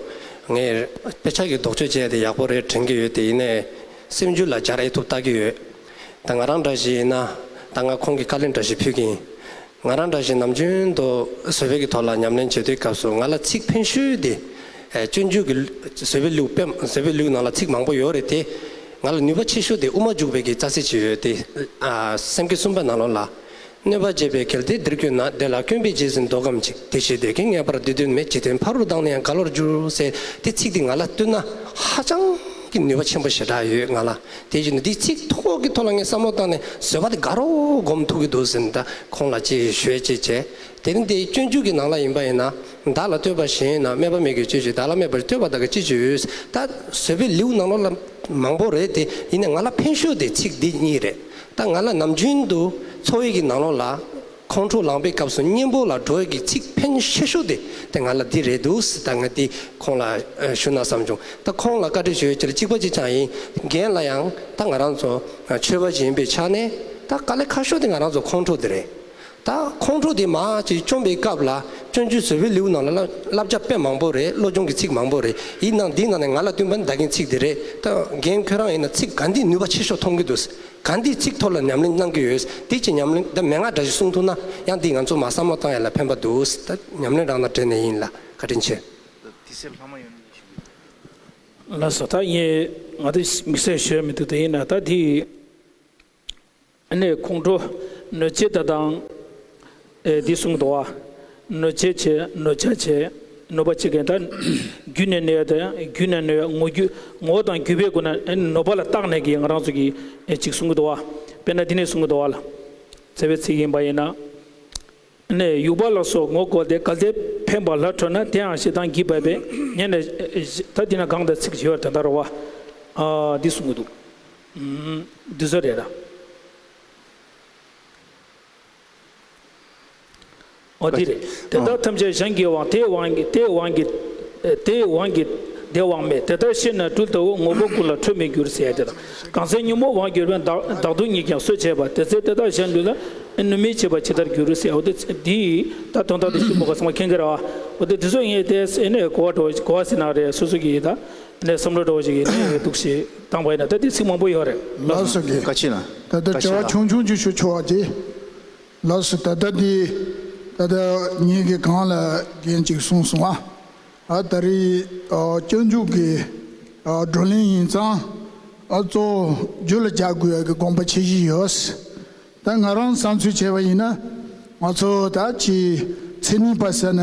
ངས་དཔེ་ཆ་གི་ལྡོག་ཕྱོགས་བྱས་ཏེ་ཡག་པོ་རེད་དྲན་གྱི་ཡོད་དེ་ཡིན་ནའི་སེམས་རྒྱུད་ལ་འཇགས་ཨེ་ཐུབ་ལྟ་གི་ཡོད། ད་ང་རང་འདྲ་ཞིག་ཡིན་ན་ད་ང་ཁོང་གི་བཀའ་ལན་འདྲ་ཞིག་ཕུལ་གྱི་ཡིན། ང་རང་འདྲ་ཞིག་ནམ་རྒྱུན་དུ་བཟོད་པའི་གི་ཐོག་ལ་ཉམས་ལེན་བྱེད་དུས་སྐབས་སུ་ང་ལ་ཚིག་ཕན་ཤོས་དེ་ཨེ་སྤྱོད་འཇུག་གི་བཟོད་པའི་ལེའུ་དཔེ་བཟོད་པའི་ལེའུ་ནང་ལ་ཚིག་མང་པོ་ཡོད་རེད་དེ། ང་ལ་ནུས་པ་ཆེ་ཤོས་དེ་དབུ་མ་འཇུག་པའི་གི་རྩ་ཚིག་ཅིག་ཡོད་དེ། ཨ་སེམས་བསྐྱེད་གསུམ་པ་ནང་ལོགས་ལ། གནོད་པ་བྱེད་པའི་གལ་ཏེ་འདིར་གྱུར་ན། དེ་ལ་བསྐུལ་བས་རྗེས་ཟིན་བཟློག་གམ་ཅིག་དེ་ཕྱིར་འདོད་ཀྱི་ངེས་པར་འདོད་དོན་མེད། ཇི་ལྟར་ཕ་རོལ་ལྡང་ནས་ཡང་ག་ལོར་འགྱུར། ཟེར་དེ་ཚིག་དེ་ང་ལ་བསྟུན་ན་ཧ་ཅང་གི་ནུས་པ་ཆེན་པོ་ཞེ་དྲག་ཡོད་ང་ལ། དེ་བཞིན་དུ་འདི་ཚིག་ཐོག་གི་ཐོག་ལ་ངས་བསམ་བློ་བཏང་ནས་བཟོད་པ་དེ་དགའ་རབ་སྒོམ་ཐུབ་ཀྱི་འདུག་ཟེར་ནས་ད་ཁོང་ལ་ཅིག་ཞུས་ཅིག་བྱས། དེ་རིང་འདི་སྤྱོད་འཇུག་གི་ནང་ལ་ཡིན་པ་ཡིན་ན། བདག་ལ་ལྟོས་པ་གཞན་ཡོད་ན། སྨོད་པ་མེད་ཀྱང་སྤྱོད་ཅིག་བདག་ལ་སྨོད་པར་ལྟོས་པ་དག་གིས་ཅི་བྱེད་འོས། ད་བཟོད་པའི་ལེའུ་ནང་ལོགས་ལ་མང་པོ་རེད་དེ་ཡིན་ནའི་ང་ལ་ཕན་ཤོས་དེ་ཚིག་འདི་གཉིས་རེད། ད་ང་ལ་ནམ་རྒྱུན་དུ་འཚོ་བའི་གི་ནང་ལོགས་ལ། ཁོང་ཁྲོ་ལངས་པའི་སྐབས་སུ་གཉེན་པོ་ལ་འགྲོ་ཡི་གི་ཚིག་ཕན་ཆེ་ཤོས་དེ་དེ་ང་ལ་འདི་རེད་འདུག་ཟེར་ད་ང་འདི་ཁོང་ལ་ཨ་ཞུ་ན་བསམ་བྱུང་། ད་ཁོང་ལ་བཀའ་འདྲི་ཞུ་ཡ་ཅིག་ལ་གཅིག་པ་གཅིག་རྐྱང་ཡིན། རྒན་ལ་ཡང་ད་ང་རང་ཚོ་ཆོས་པ་ཅིག་ཡིན་པའི་ཆ་ནས་ད་དཀའ་ལས་ཁག་ཤོས་དེ་ང་རང་ཚོ་ཁོང་ཁྲོ་དེ་རེད། ད་ཁོང་ཁྲོ་དེ་མར་ཅིག་བཅོམ་པའི་སྐབས་ལ་སྤྱོད་འཇུག་བཟོད་པའི་ལེའུ་ནང་ལ་བསླབ་བྱ་དཔེ་མང་པོ་རེད། བློ་སྦྱོང་གི་ཚིག་མང་པོ་རེད། ཡིན་ནའང་འདིའི་ནང་ནས་ང་ལ་བསྟུན་པ་ནི་ད་གིན་ཚིག་དེ་རེད། ད་རྒན་ཁྱོད་རང་ཡིན་ན་ཚིག་ག་འདི་ནུས་པ་ཆེ་ཤོས་མཐོང་གི་འདུག་ག་འདི་ཚིག་ཐོག་ལ་ཉམས་ལེན་གནང་གི་ཡོད། འདི་ཅིག་ཉམས་ལེན་ད་མན་ངག་འདྲ་ཞིག་གསུང་ཐུབ་ན་ཡང་འདི་ང་ཚོ་མར་བསམ་བློ་བཏང་ཡ་ལ་ཕན་པ་འདུག་ད་ཉམས་ལེན་རང་དང་འབྲེལ་ནས་ཡིན་ལ་བཀའ་དྲིན་ཆེ། དེ་སེམས་ལྷག་མ་ཡོད་ན་ཞུ་གི། ལགས་སོ། ད་ངས་ང་དེ་དམིགས་བསལ་ཞུ་ཡ་མི་འདུག་དེ་ཡིན་ན་ད་དེ་ཨ་ནི་ཁོང་ཁྲོ་གནོད་བྱེད་དེ་དང་ཨེ་འདི་གསུང་གི་འདུག་བ། གནོད་བྱེད་བྱེད། གནོད་བྱ་བྱེད། གནོད་པ་བྱེད་མཁན་ད་བརྒྱུད་ནས་གནོད་ཡ་དང་བརྒྱུད་ནས་གནོད་ཡ། ངོ་བརྒྱུད་ངོ་བོ་དང་བརྒྱུད་པའི་སྒོ་ནས་ཨེ་གནོད་པ་ལ་བརྟགས་ནས་ཀྱི་ང་རང་ཚོ་གིས་ཨེ་ཅིག་གསུང་གི་འདུག་བ། དཔེར་ན་འདི་ནས་གསུང་གི་འདུག་བ་ལ། འཚེ་བའི་ཚིག་ཡིན་པ་ཡིན་ན། ནས་ཡུག་པ་ལ་སོགས་ངོ་བཀོལ་ཏེ། གལ་ཏེ་འཕེན་པ་ལྷ་ཁྲོས་ན། དེའང་ཞེ་སྡང་གིས་འབད་པས་ཉེན་ནས། ད་འདི་ན་གང་དང་ཚིག་བྱེ་བར་དོན་དག་རོ་བ། ཨ་འདི་གསུང་གི་འདུག་འདི་ཚོ་རེད་ད། འོ་འདི་རེད། དེ་དག་ཐམས་ཅད་གཞན་གྱི་དབང་། དེའི་དབང་གིས་དེའི་དབང་གིས་དེའི་དབང་གིས་དེ་དབང་མེད། དེ་ལྟར་ཤེས་ན་སྦྲུལ་ལྟ་བུ། ངོ་བོ་ཀུན་ལ་ཁྲོས་མི་འགྱུར་ཟེར་ཡ་དེ་དང་། གང་ཚེ་ཉོན་མོངས་དབང་གྱུར་པས། བདག་བདག་སྡུག་ཉིད་ཀྱང་གསོད་བྱེད་པ། དེ་ཚེ་དེ་དག་གཞན་ལུས་ལ། ནུབ་མི་བྱེད་པ་ཇི་ལྟར་འགྱུར་ཟེར། འོ་དེ་འདི་ད་དོན་དག་དེ་ཤུ་མོ་ག་ཚང་མ་མཁྱེན་གྱི་རེད་བ། འོ་དེ་འདི་ཚོ་ངས་དེ་ཨེ་ནས་གོ་བ་འགྲོ་གོ་བ་ཟིན་ན་རེད། སོ་སོ་གི་ད་ནས་བསམ་བློ་འགྲོ་བ་ཞིག་གི་ནས་འདུག་ཞེས་བཏང་བ་ཡིན་ན་ད་དེ་ཚིག་མང་པོ་ཡོད་རེད། ལགས་སོ་གི། བཀའ་དྲིན་ཆེ། ད་ལྟ་བཀའ་དྲིན་ཆེ་ལགས། དྲི་བ་ཆུང་ཆུང་ཅིག་ཞུ་ཆོག་པ་དེ། ལགས་སོ། ད་ལྟ་འདི་ད་ལྟ་ངེད་ཀྱི་གང་ལ་རྒན་ཅིག་གསུངས་སོང་ཨ། ཨ་ད་རེས་ཨ་སྤྱོད་འཇུག་གི་ཨ་བགྲོ་གླེང་ཡིན་ཙང་ཨ་གཙོ་བོ་རྒྱུད་ལ་འཇགས་དགོས་ཡ་གི་དགོངས་པ་ཆེ་བཞེས་ཡོད། ད་ང་རང་བསམ་ཚུལ་བྱས་པ་ཡིན་ན་ང་ཚོ་ད་ཅིག་མཚན་ཉིད་པ་ཟེར་ན་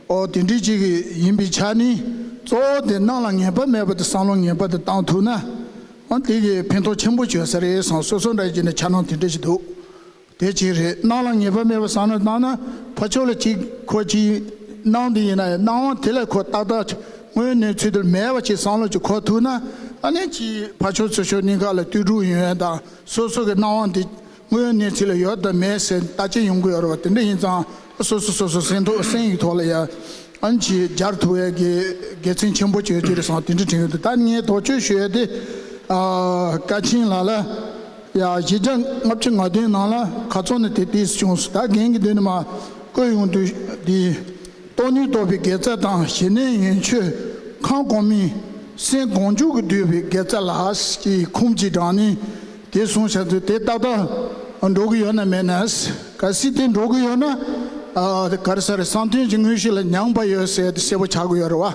ཨོ་དེ་འདྲའི་ཅིག་ཡིན་པའི་ཆ་ནས་གཙོ་བོ་དེ་སྣང་ལ་ངེས་པ་མེད་པ་དེ་བསམ་བློ་ངེས་པ་དེ་བཏང་ཐུབ་ན་ཨ་དེ་གི་ཕན་ཐོགས་ཆེན་པོ་བྱོས་ས་རེད་བསམ། སོ་སོ་འདྲ་ཅིག་ནས་འཆར་སྣང་དེ་འདྲ་ཞིག་འདུག་དེ་གཅིག་རེད། སྣང་ལ་ངེས་པ་མེད་པ་བསམ་བློ་བཏང་ན་ཕར་ཕྱོགས་ལ་ཅིག་ཁོ་ཅིག་སྣང་དེ་ཡིན་ན་ཡང་སྣང་བ་དེ་ལ་ཁོ་ཏག་ཏག་དངོས་གནས་ཚུལ་དེ་མེད་པ་ཅིག་བསམ་བློ་ཅིག་འཁོར་ཐུབ་ན་ཨ་ནི་ཅིག་ཕར་ཕྱོགས་ཚུར་ཕྱོགས་གཉིས་ཀ་ལ་ལྟོས་གྲུབ་ཡོང་ཡ་དང་སོ་སོ་གི་སྣང་བ་དེ་དངོས་གནས་ཚུལ་ལ་ཡོད་དང་མེད་ཟེར་བརྟག་དཔྱད་ཡོང་གི་ཡོད་རེད་བ། དེ་འདྲ་ཡིན་ཙང་སོ་སོ་སོ་སོ་སེམས་ཐོག་སེམས་ཡིག་ཐོག་ལ་ཡ། ཨ་ནི་ཅིག་སྦྱར་ཐུབ་ཡས་ཀྱི་དགེ་མཚན་ཆེན་པོ་བྱོས་ཀྱི་རེད་བསམ་དེ་འདྲ་དྲན་གྱི་འདུག་ད་ངས་དོགས་གཅོད་ཞུ་ཡས་དེ་ཨ་བཀའ་ཆེན་ལགས་ལ་ཡ་བཞི་བརྒྱ་ལྔ་བཅུ་ང་བདུན་ནང་ལ་ཁ་ཚོན་ནི་དེ་ཏིས་བྱུང་སོང་། ད་རྒན་གྱིས་འདི་ནི་མ་བཀོད་ཡོང་དུས་འདི་སྟོང་ཉིད་རྟོགས་པའི་དགེ་རྩ་དང་ཞི་གནས་ཡོན་མཆོད་ཁམས་གོང་མའི་སེམས་གང་བྱུང་གིས་བསྡུས་པའི་དགེ་རྩ་ལ་ཞེས་ཁུངས་ཀྱིས་དྲངས་ནས། དེ་གསུངས་བྱ་ཚུལ་དེ་ཏག་ཏག་འགྲོ་གི་ཡོད་ན་མེད་ན། གལ་སྲིད་དེ་འགྲོ་གི་ཡོད་ན་ཨ་ག་རེ་ཟེར་བསམ་གཏན་གྱི་དངོས་གཞི་ལ་མྱངས་པ་ཡོད་ཟེར་དེ་གསལ་པོ་ཆགས་ཀྱི་ཡོད་རེད་བ།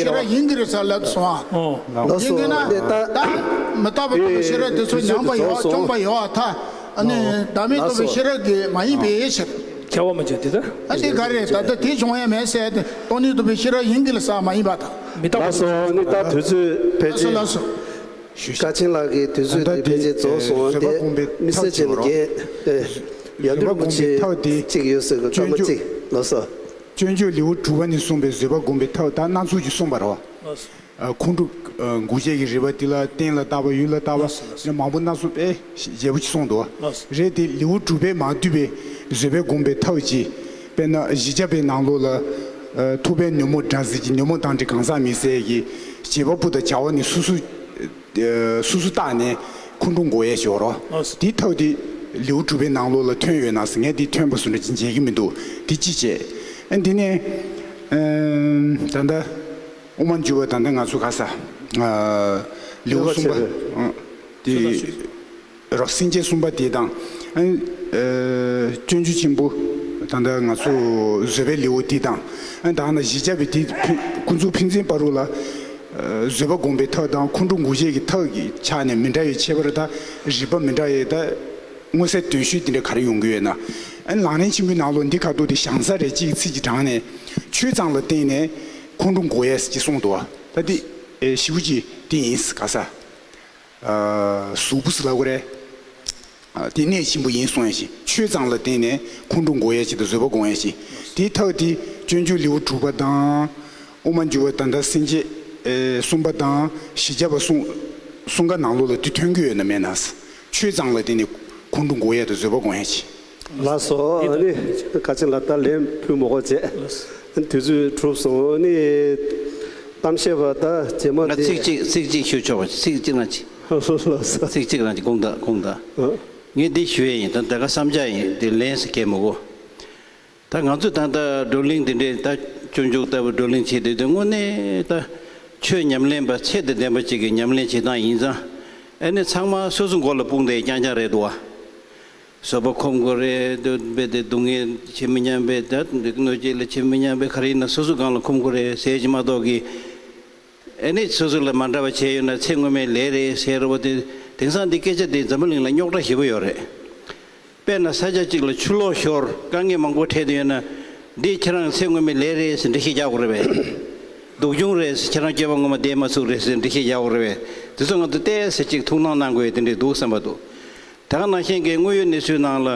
ཤེས་རབ་ཡིན་གྱི་རེད་ཟེར་ལབ་སོང་ཨ། ལགས་སོ། ཡིན་གྱི་ན་ད་མི་རྟག་པའི་རྟོགས་པའི་ཤེས་རབ་དེ་ཚོ་ཉམས་པ་ཡོད་བཅོམ་པ་ཡོད་ཨ་ད། ཨ་ནི་བདག་མེད་རྟོགས་པའི་ཤེས་རབ་ཀྱི་མ་ཡིན་པའི་ཕྱིར། ཁྱབ་པ་མ་བྱུང་དེ་ལྟར། ཨ་དེ་ག་རེད་ད་ལྟ་དེ་བྱུང་ཡ་མེད་ཟེར་ཏེ་སྟོང་ཉིད་རྟོགས་པའི་ཤེས་རབ་ཡིན་གྱི་ལ་ས་མ་ཡིན་པ་དང་། མི་རྟག་པ། ལགས་སོ། ཨ་ནི་ད་དུས་ཚོད་ཕལ་ཆེར། ལགས་སོ། ཀ་ཆེན་ལགས་ཀྱི་དུས་ཚོད་དེ་ཕལ་ཆེར་རྫོགས་སོང་བ་དེ་མི་སེར་ཆེན་རྒན་ཡར་འདུར་རིན་པོ་ཆེ་གཅིག་ཡོད་ཟེར་གི་སྐར་མ་གཅིག་ལགས་སོ། སྤྱོད་འཇུག་ལེའུ་དྲུག་པ་ནས་གསུངས་པའི་བཟོད་པ་བསྒོམ་པའི་ཐབས་ད་སྣ་ཚོགས་ཀྱིས་གསུངས་པ་རེད་བ། ཁོང་ཁྲོ་འགུགས་བྱེད་ཀྱི་རིག་པ་འདི་ལ་རྟེན་ལ་བཏགས་པ་ཡུལ་ལ་བཏགས་པ་མང་པོ་སྣ་ཚོགས་དཔེ་ཞེ་པོ་ཅིག་གསུངས་འདུག་བ། རེད་དེ་ལེའུ་དྲུག་པའི་མ་བསྡུས་པའི་བཟོད་པས་བསྒོམས་པའི་ཐབས་ཀྱིས་དཔེར་ན་བཞི་བརྒྱ་པའི་ནང་ལོགས་ལ་ཐུབ་པས་ཉོན་མོངས་དགྲར་འཛིན་གྱི་ཉོན་མོངས་དང་འདྲེས་གང་ཟག་མི་གསལ་གྱི་བྱེད་པ་པོ་དང་བྱ་བ་ནི་སོ་སོ་སོ་སོ་བརྟགས་ནས་ཁོང་ཁྲོ་འགུགས་ཡས་ཞོར་རོ། དེའི་ཐབས་དེ་ལེའུ་དྲུག་པའི་ནང་ལོགས་ལ་ཐོན་ཡོད་ན་ཟེར། ངས་དེ་ཐོན་པ་བཟོ་འདྲ་ཅིག་མཇལ་གྱི་མི་འདུག་དེ་ཅི་བྱས། ཨ་འདི་ནས་ད་ལྟ་དབུ་མ་འཇུག་པ་ད་ལྟ་ང་ཚོ་ག་ས་ལེའུ་གསུམ་པ་དེ་རོ་སེམས་བསྐྱེད་གསུམ་པ་དེ་དང་སྤྱོད་འཇུག་ཆེན་པོ་ད་ལྟ་ང་ཚོ་བཟོད་པའི་ལེའུ་དེ་དང་ད་ན་བཞི་བརྒྱ་པའི་དེ་ཀུན་རྫོབ་ཕན་ཚུན་བར་རུ་ལ། བཟོད་པ་བསྒོམ་པའི་ཐབས་དང་ཁོང་ཁྲོ་འགུགས་བྱེད་ཀྱི་ཐབས་ཀྱི་ཆ་ནས་མི་འདྲ་བའི་ཁྱད་པར་དང་རིགས་པ་མི་འདྲ་བའི་ད་མངོན་གསལ་དོད་ཤོས་དེ་འདྲ་ག་རེ་ཡོང་གི་ཡོད་ན། ཨ་ནི་ལག་ལེན་ཆེན་པོའི་ནང་ལོགས་འདི་ཁ་ཐུག་དེ་ཞང་ས་རེ་གཅིག་གི་ཚིག་གི་དྲངས་ནས་ཆོས་ཙམ་ལ་བརྟེན་ནས་ཁོང་ཁྲོ་འགུགས་ཡས་ཅིག་གསུངས་འདུག་བ། ད་འདི་ཞིབ་པོ་ཅིག་དེ་ཡིན་ག་ས། གཟུགས་པོ་ཟེར་ལབ་དགོས་རེད། དེ་གནད་ཆེན་པོ་ཡིན་གསུངས་ཡ་ཞིག་ཆོས་ཙམ་ལ་བརྟེན་ནས་ཁོང་ཁྲོ་འགུགས་ཡ་ཞིག་དང་བཟོད་པ་སྒོམ་ཡ་ཞིག་དེའི་ཐབས་དེ་སྤྱོད་འཇུག་ལེའུ་དྲུག་པ་དང་། དབུ་མ་འཇུག་པ་ད་ལྟ་སེམས་བསྐྱེད་གསུམ་པ་དང་བཞི་བརྒྱ་པ་གསུང་གསུང་ཀ་ནང་ལོགས་ལ་དེ་ཐོན་གྱི་ཡོད་ན་མེད་ན། ཆོས་ཙམ་ལ་བརྟེན་ནས་ཁོང་ཁྲོ་འགུགས་ཡ་དང་བཟོད་པ་སྒོམ་ཡ་ཞིག་ལགས་སོ། ཨ་ནི་ཀ་ཆེན་ལགས་ད་ལན་ཕུལ་མ་དགོས་བྱས། དུས་ཚོད་གྲུབ་སོང་། ཨ་ནི་གཏམ་བཤད་པ་ད་རྗེས་མ་ང་དེ་ཚིག་གཅིག་ཚིག་གཅིག་ཞུ་ཆོག་པ། ཚིག་གཅིག་རང་གཅིག་ལགས་སོ། ཚིག་གཅིག་རང་གཅིག་དགོངས་དག་དགོངས་དག་ཨ། ངས་འདི་ཞུ་ཡས་ཡིན། ད་ད་ག་བསམ་འཆར་ཡིན། འདི་ལན་ཟེར་གྱི་མི་དགོས། ད་ང་ཚོས་ད་ལྟ་བགྲོ་གླེང་འདི་འདྲའི་ད་སྤྱོད་འཇུག་ལྟ་བུ་བགྲོ་གླེང་བྱེད་དུས་དེ་དངོས་གནས་ད་ཆོས་ཉམས་ལེན་པ་ཚད་དང་ལྡན་པ་ཅིག་གི་ཉམས་ལེན་བྱེད་སྟངས་ཡིན་ཙང་། ཨ་ནི་ཚང་མ་སོ་སོ་མགོ་ལ་དཔུང་དེ་རྐྱང་རྐྱང་རེད་འདུག་བ། བཟོད་པ་ཁོམ་དགོས་རེད། འདོད་པའི་དེ་སྡུག་བསྔལ་བྱེད་མི་སྙམ་པའི་ད་འདི་གནོད་བྱེད་ལ་བྱེད་མི་སྙམ་པའི་ག་རེ་ཡིན་ན་སོ་སོ་སྒང་ལ་ཁོམ་དགོས་རེད་ཟེར་གྱི་མ་གཏོགས་ཀྱི། ཨེ་ནི་སོ་སོ་ལ་མ་འདྲ་བ་བྱས་ཡོད་ན་ཚེ་སྔོན་མའི་ལས་རེད་ཟེར་རོ་བ་དེ། དེང་སང་འདི་སྐད་ཆ་དེ་འཛམ་བུ་གླིང་ལ་རྙོག་དྲ་ཞེ་པོ་ཡོད་རེད། དཔེར་ན་ས་ཆ་གཅིག་ལ་ཆུ་ལོག་ཤོར་དཀའ་ངལ་མང་པོ་འཕྲད་དེ་ཡོད་ན། འདི་ཁྱེད་རང་ཚེ་སྔོན་མའི་ལས་རེད་ཟེར་འགྲེལ་བཤད་རྒྱག་དགོས་རེད་པས། སྡུག་གྱོང་རེད་ཟེར་ཁྱེད་རང་སྐྱེ་བ་སྔོན་མ་བསྡད་མ་ཚུགས་རེད་ཟེར་འགྲེལ་བཤད་རྒྱག་དགོས་རེད་པས། དེ་ཚོ་ང་ཚོ་ཏོག་ཙམ་ཅིག་ཐུགས་སྣང་གནང་དགོས་ཡ་དེ་འདྲས་འདུག་བསམ་པ་འདུག་ད་ག་ནང་བཞིན་གྱི་དངོས་ཡོད་གནས་ཚུལ་ནང་ལ་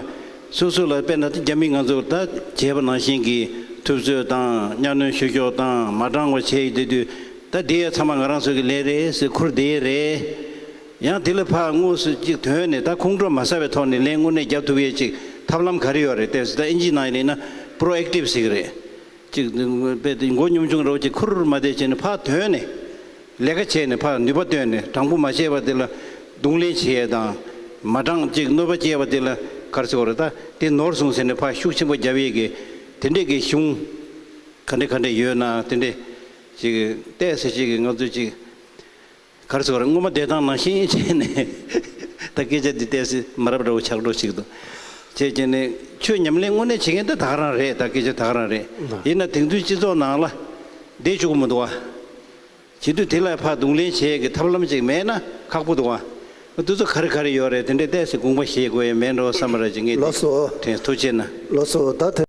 སོ་སོ་ལ་དཔེར་ན་རྒྱ་མི་ང་ཚོ་ད་བྱས་པ་ནང་བཞིན་གྱི་ཐུབ་ཚོད་དང་གཉའ་གནོན་བཤུ་གཞོག་དང་མ་དྲང་བ་བྱས་ཡོད་དུས། ད་དེ་ཡ་ཚང་མ་ང་རང་ཚོ་གི་ལས་རེད་ཟེར་ཁུར་བསྡད་རེད། ཡང་དེ་ལ་ཕར་དངོས་སུ་ཅིག་དོན་ནས་ད་ཁོང་ཁྲོ་མ་ཟ་བའི་ཐོག་ནས་ལན་དངོས་གནས་རྒྱབ་ཐུབ་ཡས་ཅིག་ ཐབས་ལམ་ག་རེ་ཡོད་རེད་ལྟས་སུ་ད་ཨིན་ཇིའི་ནང་ཡིན་ན་པྲོ་ཨེག་ཊིབ་ཟེར་གི་རེད། ཅིག་དཔེ་དེ་མགོ་ཉུང་ཆུང་རོ་ཅིག་ཁུར་མ་བསྡད་བྱས་ནས་ཕར་དོན་ནས་ལས་ཀ་བྱས་ནས་ཕར་ནུས་པ་བཏོན་ནས་དྲང་པོ་མ་བྱས་པ་དེ་ལ་རྡུང་ལེན་བྱེད་ཡས་དང་མ་དྲང་ཅིག་གནོད་པ་སྐྱེལ་བ་དེ་ལ་ག་རེ་ཟེར་དགོས་རེད། ད་དེ་ནོར་སོང་ཟེར་ནས་ཕར་ཤུགས་ཆེན་པོ་རྒྱབ་ཡས་ཀྱི་དེ་འདྲས་ཀྱི་གཞུང་ག་འདྲས་ག་འདྲས་ཡོད་ན་དེ་འདྲས་ཅིག་ལྟས་ཟེར་ཅིག་གི་ང་ཚོ་ཅིག་ག་རེ་ཟེར་དགོས་རེད། སྔོན་མ་བསྡད་སྟངས་ནང་བཞིན་བྱས་ནས་ད་སྐད་ཆ་འདི་ལྟས་སེ་མ་རབས་འདྲ་བོ་ཆགས་འགྲོ་ཞིག་འདུག་བྱས་བྱས་ནས་ཆོས་ཉམས་ལེན་དངོས་གནས་བྱེད་མཁན་ད་ད་ག་རང་རེད། ད་སྐད་ཆ་ད་ག་རང་རེད། ཡིན་ན་དེང་དུས་སྤྱི་ཚོགས་ནང་ལ་བསྡད་བཅུག་གི་མི་འདུག་བ། བྱེད་དུས་དེ་ལ་ཕར་རྡུང་ལེན་བྱེད་ཀྱི་ཐབས་ལམ་ཅིག་མེད་ན་ཁག་པོ་འདུག་བ། དུས་ཚོད་ག་རེ་ག་རེ་ཡོད་རེད། དེ་འདྲའི་ལྟས་སེ་དགོངས་པ་བཞེས་དགོས་ཡ་མེད་འགྲོ་བསམ་པ་ར་ཅིག་ངས་ལགས་སོ། དྲན་ཐུགས་རྗེ་ཆེ་གནང་། ལགས་སོ། ད་དེ།